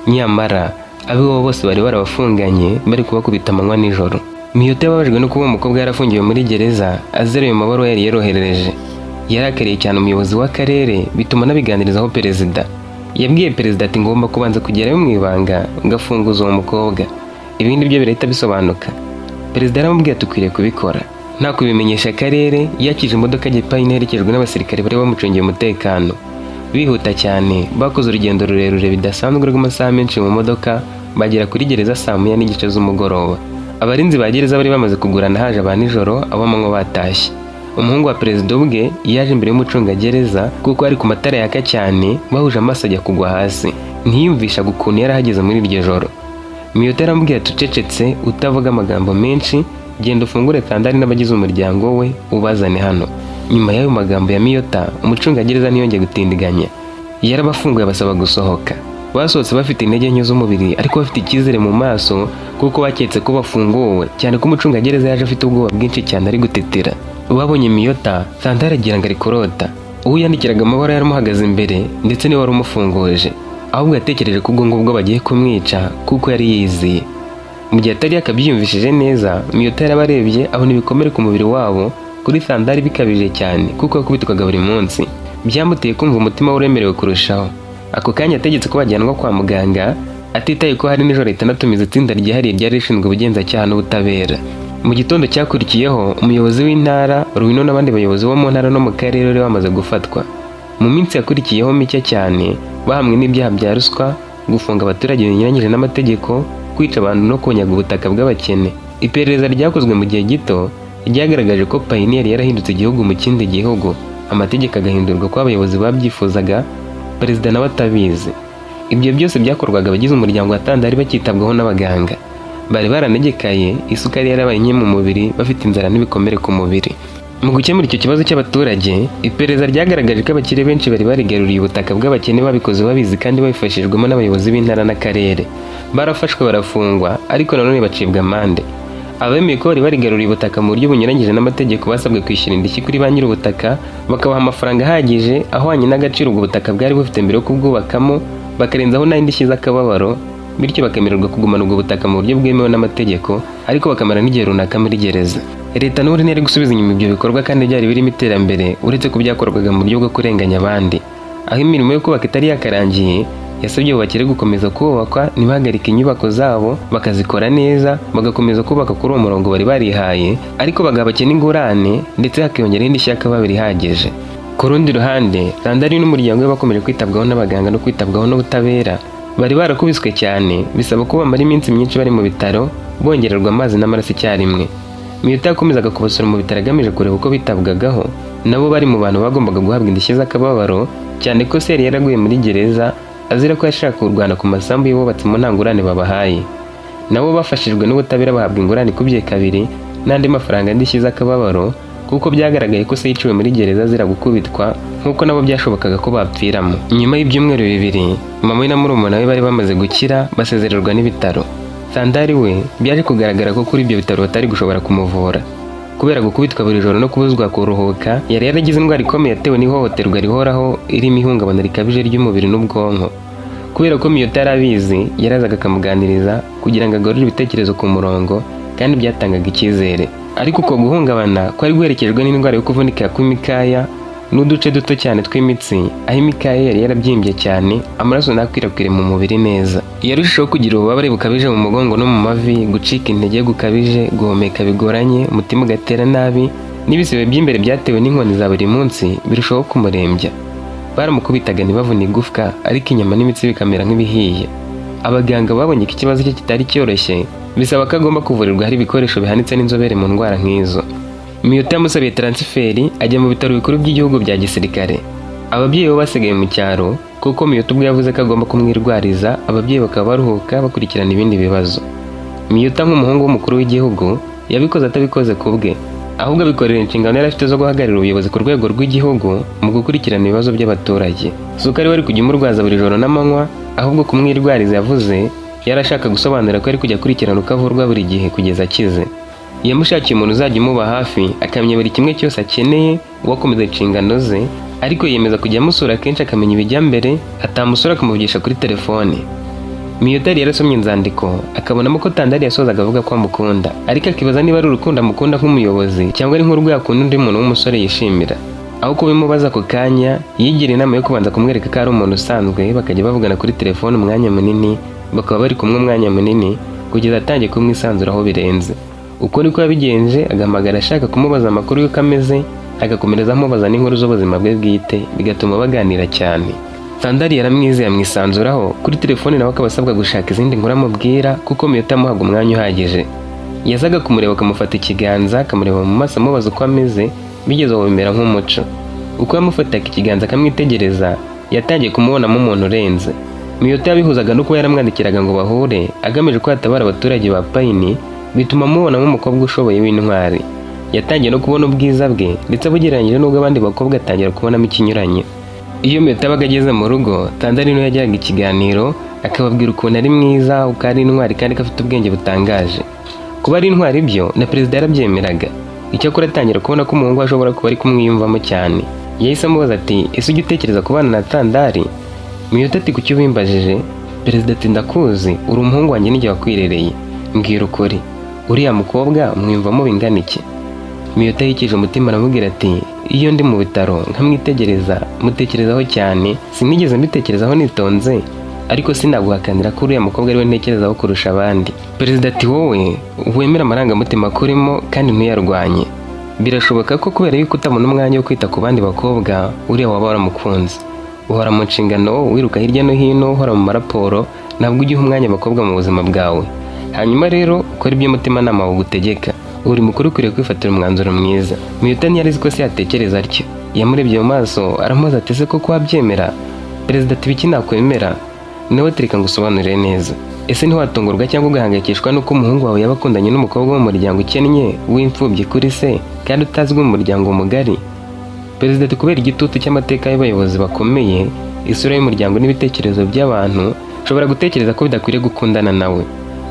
Nyamara ab'iwabo bose bari barabafunganye, bari kubakubita amanywa nijoro. Miyota yababajwe no kuba umukobwa yarafungiwe muri gereza azira ayo mabaruwa yari yaroherereje. Yarakariye cyane umuyobozi w'akarere, bituma anabiganirizaho perezida. Yabwiye perezida ati: "Ngomba kubanza kugerayo mu ibanga ngafunguza uwo mukobwa, ibindi byo birahita bisobanuka." Perezida aramubwiye ati: "Ukwiriye kubikora." Nta kubimenyesha akarere, yakije imodoka ajya Payini iherekejwe n'abasirikare bari bamucungiye umutekano. Bihuta cyane, bakoze urugendo rurerure bidasanzwe rw'amasaha menshi mu modoka, bagera kuri gereza saa 1:30 z'umugoroba. Abarinzi ba gereza bari bamaze kugurana, haje aba nijoro, ab'amanywa batashye. Umuhungu wa perezida ubwe yaje imbere y'umucungagereza, kuko ari ku matara yaka cyane, bahuje amaso ajya kugwa hasi. Ntiyumvishaga ukuntu yari ahageze muri iryo joro. Miyota yaramubwiye ati: "Ucecetse, utavuga amagambo menshi, genda ufungure Tandari n'abagize umuryango we, ubazane hano." Nyuma y'ayo magambo ya Miyota, umucungagereza ntiyongeye gutindiganya, yarabafunguye abasaba gusohoka. Basohotse bafite intege nke z'umubiri, ariko bafite icyizere mu maso, kuko baketse ko bafunguwe, cyane ko umucungagereza yaje afite ubwoba bwinshi cyane, ari gutetera. Babonye Miyota, Tandari agira ngo ari kurota. Uwo yandikiraga amabara yaramuhagaze imbere, ndetse niwe wari umufunguje. Ahubwo yatekereje ko ubwo ngubwo bagiye kumwica, kuko yari yiziye. Mu gihe atari yakabyiyumvishije neza, Miyota yarabarebye abona ibikomere ku mubiri wabo, kuri Tandari bikabije cyane kuko yakubitwaga buri munsi. Byamuteye kumva umutima we uremerewe kurushaho. Ako kanya yategetse ko bajyanwa kwa muganga, atitaye ko hari nijoro, ahita anatumiza itsinda ryihariye ryari rishinzwe ubugenzacyaha n'ubutabera. Mu gitondo cyakurikiyeho, umuyobozi w'intara Ruwino n'abandi bayobozi bo mu ntara no mu karere bari bamaze gufatwa. Mu minsi yakurikiyeho mike cyane, bahamwe n'ibyaha bya ruswa, gufunga abaturage binyuranyije n'amategeko, kwica abantu no kunyaga ubutaka bw'abakene. Iperereza ryakozwe mu gihe gito ryagaragaje ko Payiniyeri yarahindutse igihugu mu kindi gihugu, amategeko agahindurwa ko abayobozi babyifuzaga, perezida nawe atabizi. Ibyo byose byakorwaga abagize umuryango wa Tandari bakitabwaho n'abaganga. Bari baranegekaye, isukari yarabaye nke mu mubiri, bafite inzara n'ibikomere ku mubiri. Mu gukemura icyo kibazo cy'abaturage, iperereza ryagaragaje ko abakire benshi bari barigaruriye ubutaka bw'abakene babikoze babizi kandi babifashijwemo n'abayobozi b'intara n'akarere. Barafashwe barafungwa, ariko nanone bacibwa amande. Abemeye ko bari barigaruriye ubutaka mu buryo bunyuranyije n'amategeko basabwe kwishyura indishyi kuri ba nyir'ubutaka, bakabaha amafaranga ahagije ahwanye n'agaciro ubwo butaka bwari bufite mbere yo kubwubakamo, bakarenzaho n'indishyi z'akababaro, bityo bakemererwa kugumana ubwo butaka mu buryo bwemewe n'amategeko, ariko bakamara n'igihe runaka muri gereza. Leta n'ubundi ntiyari gusubiza inyuma ibyo bikorwa kandi byari birimo iterambere, uretse ko byakorwaga mu buryo bwo kurenganya abandi. Aho imirimo yo kubaka itari yakarangiye, yasabye abo bakire gukomeza kubakwa, ntibahagarike inyubako zabo, bakazikora neza, bagakomeza kubaka kuri uwo murongo bari barihaye, ariko bagaha abakene ingurane, ndetse hakiyongeraho indishyi y'akababaro ihagije. Ku rundi ruhande, Tandari n'umuryango we bakomeje kwitabwaho n'abaganga no kwitabwaho n'ubutabera. Bari barakubiswe cyane, bisaba ko bamara iminsi myinshi bari mu bitaro, bongererwa amazi n'amaraso icyarimwe. Miyota yakomezaga kubasura mu bitaro agamije kureba uko bitabwagaho. Nabo bari mu bantu bagombaga guhabwa indishyi z'akababaro, cyane ko se yari yaraguye muri gereza azira ko yashaka kurwana ku masambu yubatsemo nta ngurane babahaye. Nabo bafashijwe n'ubutabera, bahabwa ingurane ikubye kabiri n'andi mafaranga y'indishyi z'akababaro, kuko byagaragaye ko se yiciwe muri gereza azira gukubitwa, nk'uko nabo byashobokaga ko bapfiramo. Nyuma y'ibyumweru 2, mama we na murumuna we bari bamaze gukira, basezererwa n'ibitaro. Sandari we byaje kugaragara ko kuri ibyo bitaro batari gushobora kumuvura kubera gukubitwa buri joro no kubuzwa kuruhuka. Yari yaragize indwara ikomeye yatewe n'ihohoterwa rihoraho, irimo ihungabana rikabije ry'umubiri n'ubwonko. Kubera ko Miyota yari abizi, yarazaga akamuganiriza kugira ngo agarure ibitekerezo ku murongo, kandi byatangaga icyizere. Ariko uko guhungabana kwari guherekejwe n'indwara yo kuvunika kw'imikaya n'uduce duto cyane tw'imitsi, aho imikaya yari yarabyimbye cyane, amaraso ntakwirakwire mu mubiri neza. Yarushijeho kugira ububabare bukabije mu mugongo no mu mavi, gucika intege gukabije, guhumeka bigoranye, umutima ugatera nabi, n'ibisebe by'imbere byatewe n'inkoni za buri munsi birushaho kumurembya. Baramukubitaga ntibavune igufwa, ariko inyama n'imitsi bikamera nk'ibihiye. Abaganga babonye ko ikibazo cye kitari cyoroshye, bisaba ko agomba kuvurirwa hari ibikoresho bihanitse n'inzobere mu ndwara nk'izo. Miyota yamusabiye transfert, ajya mu bitaro bikuru by'igihugu bya gisirikare. Ababyeyi bo basigaye mu cyaro, kuko Miyota ubwo yavuze ko agomba kumwirwariza, ababyeyi bakaba baruhuka bakurikirana ibindi bibazo. Miyota nk'umuhungu w'umukuru w'igihugu yabikoze atabikoze ku bwe, ahubwo abikorera inshingano yari afite zo guhagararira ubuyobozi ku rwego rw'igihugu mu gukurikirana ibibazo by'abaturage. Si uko ari we ari kujya umurwaza buri joro n'amanywa, ahubwo kumwirwariza yavuze yari ashaka gusobanura ko ari kujya akurikirana uko avurwa buri gihe kugeza akize. Yamushakiye umuntu uzajya umuba hafi, akamenya buri kimwe cyose akeneye, uwakomeza inshingano ze, ariko yiyemeza kujya amusura kenshi akamenya ibijya mbere, atamusura akamuvugisha kuri telefone. Miyota yari yarasomye inzandiko, akabonamo ko Tandari yasozaga avuga ko amukunda, ariko akibaza niba ari urukundo amukunda nk'umuyobozi cyangwa ari nk'urwo yakunda undi muntu w'umusore yishimira. Aho kubimubaza ako kanya, yigira inama yo kubanza kumwereka ko ari umuntu usanzwe, bakajya bavugana kuri telefone umwanya munini, bakaba bari kumwe umwanya munini kugeza atangiye kumwisanzuraho birenze. Uko niko yabigenje, agahamagara ashaka kumubaza amakuru y'uko ameze, agakomereza amubaza n'inkuru z'ubuzima bwe bwite, bigatuma baganira cyane. Sandari yaramwizeye, amwisanzuraho kuri telefone, nawe akaba asabwa gushaka izindi nkuru amubwira, kuko Miyota amuhaga umwanya uhagije. Yazaga kumureba, akamufata ikiganza, akamureba mu maso, amubaza uko ameze. Bigeze aho bimera nk'umuco. Uko yamufataga ikiganza akamwitegereza, yatangiye kumubonamo umuntu urenze. Miyota yabihuzaga no kuba yaramwandikiraga ngo bahure, agamije ko yatabara abaturage ba Payini, bituma amubonamo umukobwa ushoboye w'intwari. Yatangiye no kubona ubwiza bwe, ndetse abugereranyije n'ubw'abandi bakobwa atangira kubonamo ikinyuranyo. Iyo Miyota yabaga ageze mu rugo, Tandari niwe yagiraga ikiganiro, akababwira ukuntu ari mwiza, uko ari intwari kandi ko afite ubwenge butangaje. Kuba ari intwari byo na perezida yarabyemeraga. Icyakora atangira kubona ko umuhungu we ashobora kuba ari kumwiyumvamo cyane. Yahise amubaza ati: "Ese ujya utekereza kubana na Tandari?" Miyota ati: "Kuki ubimbajije?" Perezida ati: "Ndakuzi, uri umuhungu wanjye n'igihe wakwirereye. Mbwira ukuri, uriya mukobwa mwiyumvamo bingana iki?" Miyota yikije umutima aramubwira ati: "Iyo ndi mu bitaro nkamwitegereza, mutekerezaho cyane. Sinigeze mbitekerezaho nitonze, ariko sinaguhakanira ko uriya mukobwa ariwe ntekerezaho kurusha abandi." Perezida ati: "Wowe wemere amarangamutima akurimo kandi ntuyarwanye. Birashoboka ko kubera yuko utabona umwanya wo kwita ku bandi bakobwa, uriya waba waramukunze. Uhora mu nshingano, wiruka hirya no hino, uhora mu maraporo, ntabwo ujya uha umwanya abakobwa mu buzima bwawe. Hanyuma rero ukora ibyo umutimanama wawe ugutegeka. Uri mukuru, ukwiriye kwifatira umwanzuro mwiza." Miyota ntiyari azi ko se yatekereza atyo. Yamurebye mu maso aramubaza ati: "Ese koko wabyemera?" Perezida ati: "Biki nakwemera?" Nawe tereka ngusobanurire neza. Ese ntiwatungurwa cyangwa ugahangayikishwa n'uko umuhungu wawe yaba akundanye n'umukobwa wo mu muryango ukennye, w'imfubyi kuri se, kandi utazwi mu muryango mugari? Perezida ati: "Kubera igitutu cy'amateka y'abayobozi bakomeye, isura y'umuryango n'ibitekerezo by'abantu, nshobora gutekereza ko bidakwiriye gukundana nawe.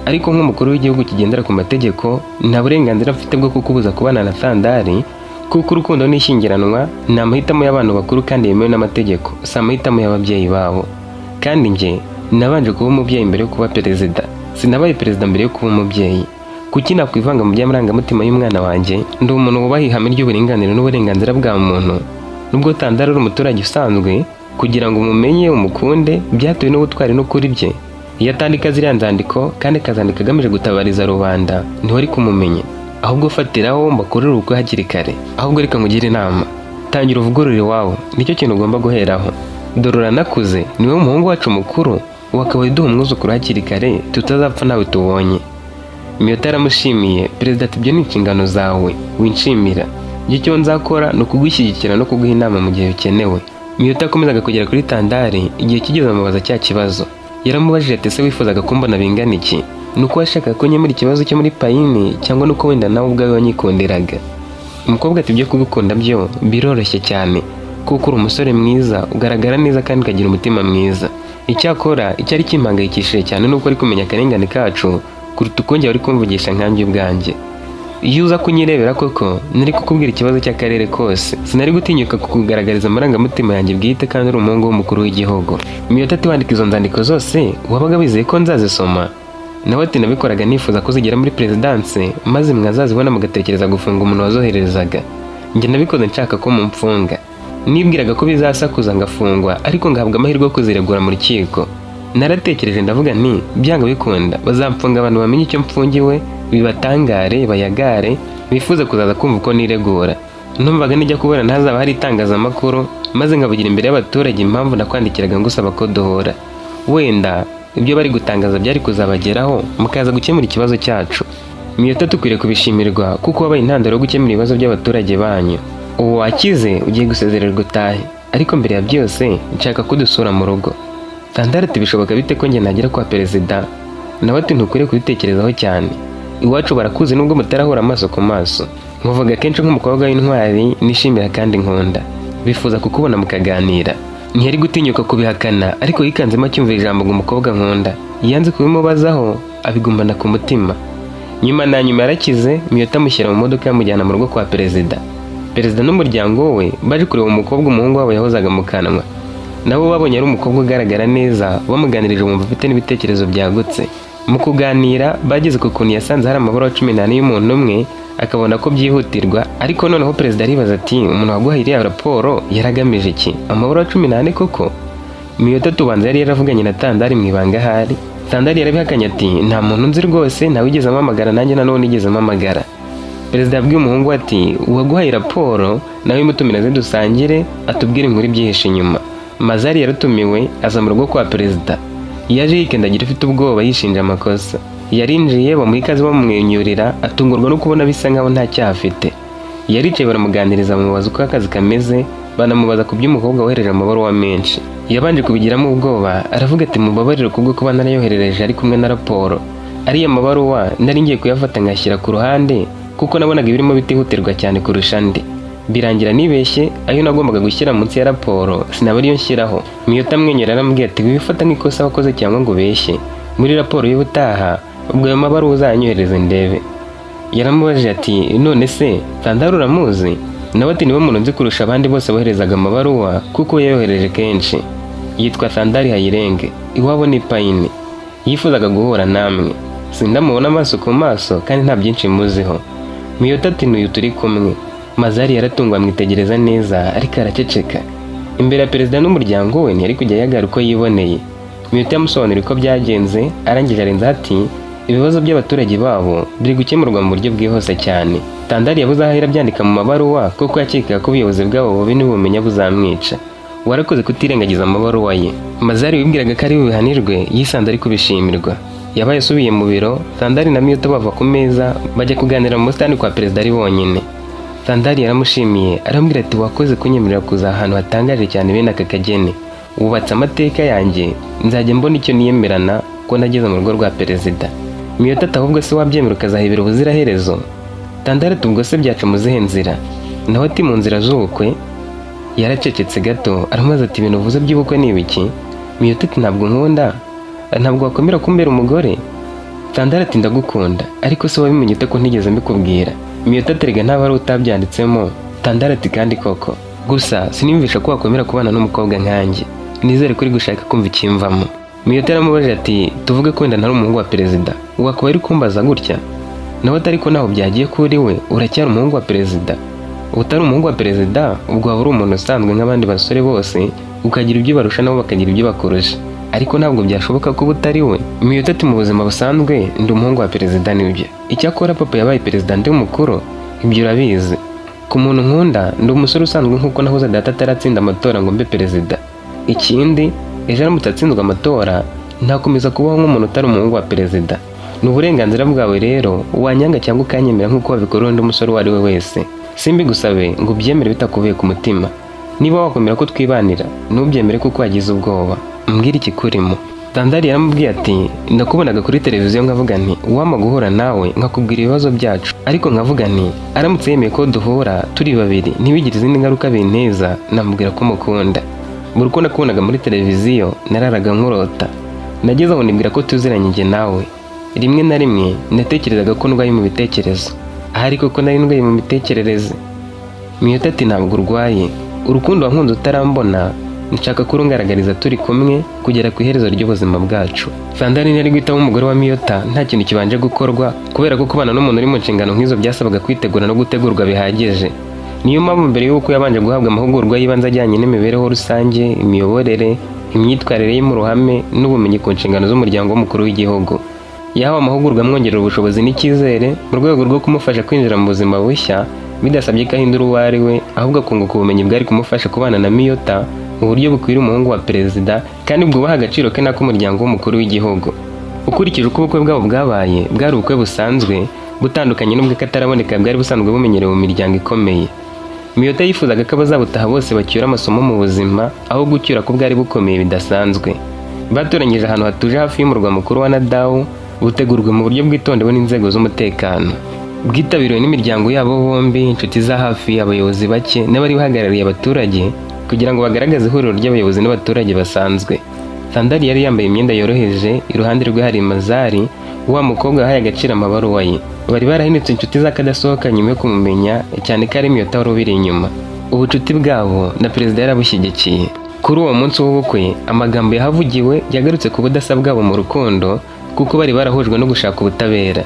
Ariko nk'umukuru w'igihugu kigendera ku mategeko, nta burenganzira mfite bwo kukubuza kubana na Tandari, kuko urukundo n'ishyingiranwa ni amahitamo y'abantu bakuru kandi yemewe n'amategeko, si amahitamo y'ababyeyi babo. Kandi njye nabanje kuba umubyeyi mbere yo kuba perezida, sinabaye perezida mbere yo kuba umubyeyi. Kuki nakwivanga mu by'amarangamutima y'umwana wanjye? Ndi umuntu wubaha ihame ry'uburinganire n'uburenganzira bwa muntu. Nubwo Tandari ari umuturage usanzwe, kugira ngo umumenye umukunde byatewe n'ubutwari n'ukuri bye. Iyo atandika ziriya nzandiko kandi akazandika agamije gutabariza rubanda, ntiwari kumumenya. Ahubwo fatiraho mbakorere ubukwe hakiri kare. Ahubwo reka nkugire inama: tangira uvugurure iwawe, nicyo kintu ugomba guheraho. Dore uranakuze, niwe muhungu wacu mukuru, wakabaye uduha umwuzukuru hakiri kare, tutazapfa nawe tubonye." Miyota yaramushimiye. Perezida ati: "Ibyo ni inshingano zawe, winshimira. Njye icyo nzakora ni ukugushyigikira no kuguha inama mu gihe bikenewe." Miyota yakomezaga kugera kuri Tandari. Igihe kigeze amubaza cya kibazo. Yaramubajije ati: "Ese wifuzaga kumbona bingana iki? Ni uko washakaga ko nkemura ikibazo cyo muri Payini, cyangwa nuko wenda nawe ubwawe wanyikundiraga?" Umukobwa ati: "Ibyo kugukunda byo biroroshye cyane, kuko uri umusore mwiza, ugaragara neza kandi ukagira umutima mwiza. Icyakora icyari kimpangayikishije cyane ni uko uri kumenya akarengane kacu kuruta uko njye wari kumvugisha nkanjye ubwanjye. Iyo uza kunyirebera koko, nari kukubwira ikibazo cy'akarere kose. Sinari gutinyuka kukugaragariza amarangamutima yanjye bwite kandi uri umuhungu w'umukuru w'igihugu." Miyota ati: "Wandika izo nzandiko zose wabaga wizeye ko nzazisoma?" Nawe ati: "Nabikoraga nifuza ko zigera muri perezidanse, maze mwazazibona mugatekereza gufunga umuntu wazoherezaga. Njye nabikoze nshaka ko mumfunga. Nibwiraga ko bizasakuza ngafungwa, ariko ngahabwa amahirwe yo kuziregura mu rukiko. Naratekereje ndavuga nti byanga bikunda bazamfunga, abantu bamenye icyo mfungiwe, bibatangare, bayagare, bifuze kuzaza kumva uko niregura. Numvaga nijya kubona ntazaba hari itangazamakuru, maze nkavugira imbere y'abaturage impamvu nakwandikiraga ngusaba ko duhura. Wenda ibyo bari gutangaza byari kuzabageraho, mukaza gukemura ikibazo cyacu. Miyota, dukwiriye kubishimirwa kuko wabaye intandaro yo gukemura ibibazo by'abaturage banyu. Ubu wakize, ugiye gusezererwa utahe, ariko mbere ya byose nshaka ko udusura mu rugo." Tandari ati: "Bishoboka bite ko njye nagera kwa perezida?" Nawe ati: "Ntukwiriye kubitekerezaho cyane. Iwacu barakuzi nubwo mutarahura amaso ku maso. Nkuvuga kenshi nk'umukobwa w'intwari nishimira kandi nkunda. Bifuza kukubona mukaganira." Ntiyari gutinyuka kubihakana, ariko yikanzemo acyumva ijambo ngo "umukobwa nkunda". Yanze kubimubazaho, abigumana ku mutima. Nyuma na nyuma yarakize. Miyota amushyira mu modoka, yamujyana mu rugo kwa perezida. Perezida n'umuryango we baje kureba umukobwa umuhungu wabo yahozaga mu kanwa. Nabo babonye ari umukobwa ugaragara neza, bamuganirije bumva afite n'ibitekerezo byagutse. Mu kuganira bageze ku kuntu yasanze hari amabaruwa 14 y'umuntu umwe, akabona ko byihutirwa. Ariko noneho perezida aribaza ati: "Umuntu waguhaye iriya raporo yaragamije iki? Amabaruwa 14 koko?" Miyota tubanza yari yaravuganye na Tandari mu ibanga ahari. Tandari yarabihakanye ati: "Nta muntu nzi rwose, ntawigeze ampamagara, nanjye nanone nigeze ampamagara." Perezida yabwiye umuhungu we ati: "Uwaguhaye raporo nawe mutumira aze dusangire, atubwire inkuru ibyihishe inyuma." Mazari yaratumiwe, aza mu rugo kwa perezida. Yaje yikandagira, afite ubwoba, yishinja amakosa. Yarinjiye, bamuha ikaze, bamumwenyurira, atungurwa no kubona bisa nkaho nta cyaha afite. Yaricaye baramuganiriza, bamubaza uko akazi kameze, banamubaza ku by'umukobwa wohereje amabaruwa menshi. Yabanje kubigiramo ubwoba, aravuga ati: "Mubabarire kubwo kuba narayoherereje ari kumwe na raporo. Ariya mabaruwa nari ngiye kuyafata nkayashyira ku ruhande kuko nabonaga ibirimo bitihutirwa cyane kurusha andi. Birangira nibeshye, ayo nagombaga gushyira munsi ya raporo sinaba ariyo nshyiraho." Miyota amwenyura aramubwira ati: "Wifata nk'ikosa wakoze cyangwa ngo ubeshye. Muri raporo y'ubutaha ubwo ayo mabaruwa uzanyohereze ndebe." Yaramubajije ati: "None se Tandari uramuzi?" Nawe ati: "Niwe muntu nzi kurusha abandi bose boherezaga amabaruwa kuko yayohereje kenshi. Yitwa Tandari Hayirenge, iwabo ni Payini. Yifuzaga guhura namwe. Sindamubona amaso ku maso kandi nta byinshi muziho." Miyota ati: "N'uyu turi kumwe." Mazari yaratunguwe, amwitegereza neza ariko araceceka. Imbere ya perezida n'umuryango we ntiyari kujya yagara uko yiboneye. Miyota yamusobanuriye uko byagenze, arangije arenzaho ati: "Ibibazo by'abaturage babo biri gukemurwa mu buryo bwihuse cyane. Tandari yabuze aho ahera abyandika mu mabaruwa kuko yakekaga ko ubuyobozi bwabo bubi nibumenya buzamwica. Warakoze kutirengagiza amabaruwa ye." Mazari wibwiraga ko ari bubihanirwe yisanze ari kubishimirwa. Yabaye asubiye mu biro, Tandari na Miyota bava ku meza bajya kuganira mu busitani kwa perezida ari bonyine. Tandari yaramushimiye, aramubwira ati: "Wakoze kunyemerera kuza ahantu hatangaje cyane bene aka kageni. Wubatse amateka yanjye, nzajya mbona icyo niyemerana ko nageze mu rugo rwa perezida." Miyota ati: "Ahubwo se wabyemera ukazahibira ubuziraherezo?" Tandari ati: "Ubwo se byaca mu zihe nzira?" Nawe ati: "Mu nzira z'ubukwe." Yaracecetse gato, aramubaza ati: "Ibintu uvuze by'ubukwe ni ibiki?" Miyota ati: "Ntabwo nkunda, ntabwo wakwemera kumbera umugore?" Tandari ati: "Ndagukunda, ariko se wabimenye ute ko ntigeze mbikubwira?" Miyota ati: "Erega ntaba ari utabyanditsemo." Tandari ati: "Kandi koko, gusa siniyumvisha ko wakwemera kubana n'umukobwa nkanjye. Nizere ko uri gushaka kumva ikimvamo." Miyota yaramubajije ati: "Tuvuge ko wenda ntari umuhungu wa perezida, wakaba uri kumbaza gutya?" Nawe atari ko naho byagiye kuri we, uracyari umuhungu wa perezida. Utari umuhungu wa perezida, ubwo waba uri umuntu usanzwe nk'abandi basore bose, ukagira ibyo barusha nabo bakagira ibyo bakurusha, ariko ntabwo byashoboka ko utari we. Miyota ati: "Mu buzima busanzwe ndi umuhungu wa perezida, nibyo. Icyakora papa yabaye perezida ndi mukuru, ibyo urabizi. Ku muntu nkunda ndi umusore usanzwe nk'uko nahoze data ataratsinda amatora ngo mbe perezida. Ikindi, ejo aramutse atsinzwe amatora, ntakomeza kubaho nk'umuntu utari umuhungu wa perezida. Ni uburenganzira bwawe rero, wanyanga cyangwa ukanyemera nk'uko wabikorera undi musore uwo ari we wese. Simbigusabe ngo ubyemere bitakuvuye ku mutima. Niba wakwemera ko twibanira, ntubyemere kuko wagize ubwoba. Mbwira ikikurimo." Tandari yaramubwiye ati: "Ndakubonaga kuri televiziyo nkavuga nti uwampa guhura nawe nkakubwira ibibazo byacu, ariko nkavuga nti aramutse yemeye ko duhura turi babiri ntibigire izindi ngaruka binteza, namubwira ko mukunda. Buri uko nakubonaga muri televiziyo nararaga nkurota. Nageze aho nibwira ko tuziranye njye nawe. Rimwe na rimwe natekerezaga ko ndwaye mu bitekerezo, ahari koko nari ndwaye mu mitekerereze." Miyota ati: "Ntabwo urwaye. Urukundo wankunze utarambona nshaka kurungaragariza turi kumwe kugera ku iherezo ry'ubuzima bwacu." Sandari ntiyari guhitamo umugore wa Miyota nta kintu kibanje gukorwa, kubera ko kubana n'umuntu uri mu nshingano nk'izo byasabaga kwitegura no gutegurwa bihagije. Niyo mpamvu mbere y'uko yabanje guhabwa amahugurwa y'ibanze ajyanye n'imibereho rusange, imiyoborere, imyitwarire ye mu ruhame n'ubumenyi ku nshingano z'umuryango w'umukuru w'igihugu. Yahawe amahugurwa amwongerera ubushobozi n'icyizere mu rwego rwo kumufasha kwinjira mu buzima bushya bidasabye ko ahindura uwo ari we, ahubwo akunguka ubumenyi bwari kumufasha kubana na Miyota mu buryo bukwiriye umuhungu wa perezida kandi bwubaha agaciro ke n'ak'umuryango w'umukuru w'igihugu. Ukurikije uko ubukwe bwabo bwabaye, bwari ubukwe busanzwe butandukanye n'ubw'akataraboneka bwari busanzwe bumenyerewe mu miryango ikomeye. Miyota yifuzaga ko abazabutaha bose bacyura amasomo mu buzima aho gucyura ko bwari bukomeye bidasanzwe. Batoranyije ahantu hatuje hafi y'umurwa mukuru wa Nadawu, butegurwa mu buryo bwitondewe n'inzego z'umutekano. Bwitabiriwe n'imiryango yabo bombi, inshuti za hafi, abayobozi bake n'abari bahagarariye abaturage kugira ngo bagaragaze ihuriro ry'abayobozi n'abaturage basanzwe. Sandari yari yambaye imyenda yoroheje, iruhande rwe hari Mazari, wa mukobwa wahaye agaciro amabaruwa ye. Bari barahindutse inshuti z'akadasohoka nyuma yo kumumenya, cyane ko ari Miyota wari ubiri inyuma. Ubucuti bwabo na perezida yarabushyigikiye. Kuri uwo munsi w'ubukwe, amagambo yahavugiwe yagarutse ku budasa bwabo mu rukundo, kuko bari barahujwe no gushaka ubutabera.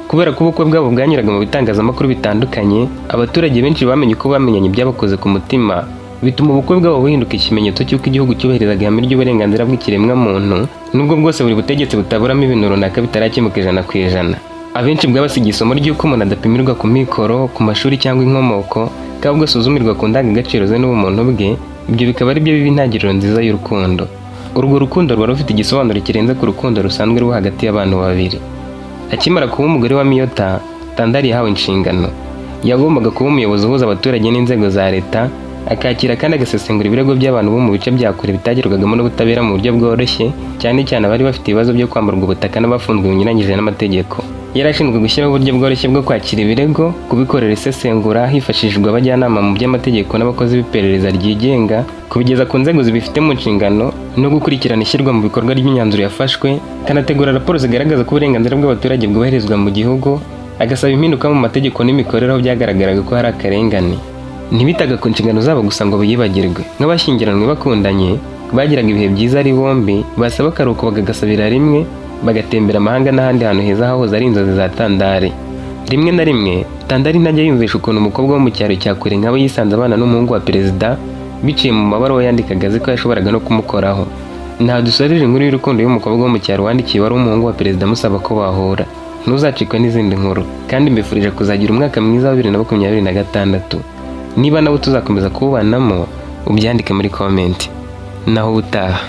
Kubera ko ubukwe bwabo bwanyuraga mu bitangazamakuru bitandukanye, abaturage benshi bamenye uko bamenyanye ibyabakoze ku mutima, bituma ubukwe bwabo buhinduka ikimenyetso cy'uko igihugu cyubahirizaga ihame ry'uburenganzira bw'ikiremwamuntu, nubwo bwose buri butegetsi butaburamo ibintu runaka bitarakemuka 100%. Abenshi bwabasigiye isomo ry'uko umuntu adapimirwa ku mikoro, ku mashuri cyangwa inkomoko, ko ahubwo asuzumirwa ku ndangagaciro ze n'ubumuntu bwe, ibyo bikaba ari byo biba intangiriro nziza y'urukundo. Urwo rukundo ruba rufite igisobanuro kirenze ku rukundo rusanzwe ruba hagati y'abantu babiri. Akimara kuba umugore wa Miyota, Tandari yahawe inshingano. Yagombaga kuba umuyobozi uhuza abaturage n'inzego za leta, akakira kandi agasesengura ibirego by'abantu bo mu bice bya kure bitagerwagamo n'ubutabera mu buryo bworoshye, cyane cyane abari bafite ibibazo byo kwamburwa ubutaka n'abafunzwe binyuranyije n'amategeko. Yari ashinzwe gushyiraho uburyo bworoshye bwo kwakira ibirego, kubikorera isesengura hifashishijwe abajyanama mu by'amategeko n'abakozi b'iperereza ryigenga, kubigeza ku nzego zibifite mu nshingano no gukurikirana ishyirwa mu bikorwa ry'imyanzuro yafashwe, akanategura raporo zigaragaza ko uburenganzira bw'abaturage bwubahirizwa mu gihugu, agasaba impinduka mu mategeko n'imikorere aho byagaragaraga ko hari akarengane. Ntibitaga ku nshingano zabo gusa ngo biyibagirwe. Nk'abashyingiranwe bakundanye, bagiraga ibihe byiza ari bombi, basaba akaruhuko bakagasabira rimwe, bagatembera amahanga n'ahandi hantu heza hahoze ari inzozi za Tandari. Rimwe na rimwe, Tandari ntajya yumvisha ukuntu umukobwa wo mu cyaro cya kure nkawe yisanze abana n'umuhungu wa perezida, biciye mu mabaruwa yandikaga azi ko yashoboraga no kumukoraho. Nta dusoreje inkuru y'urukundo y'umukobwa wo mu cyaro wandikiye wari umuhungu wa perezida amusaba ko bahura. Ntuzacikwe n'izindi nkuru, kandi mbifurije kuzagira umwaka mwiza wa 2026. Niba nawe tuzakomeza kuwubanamo, ubyandike muri comment. Naho ubutaha.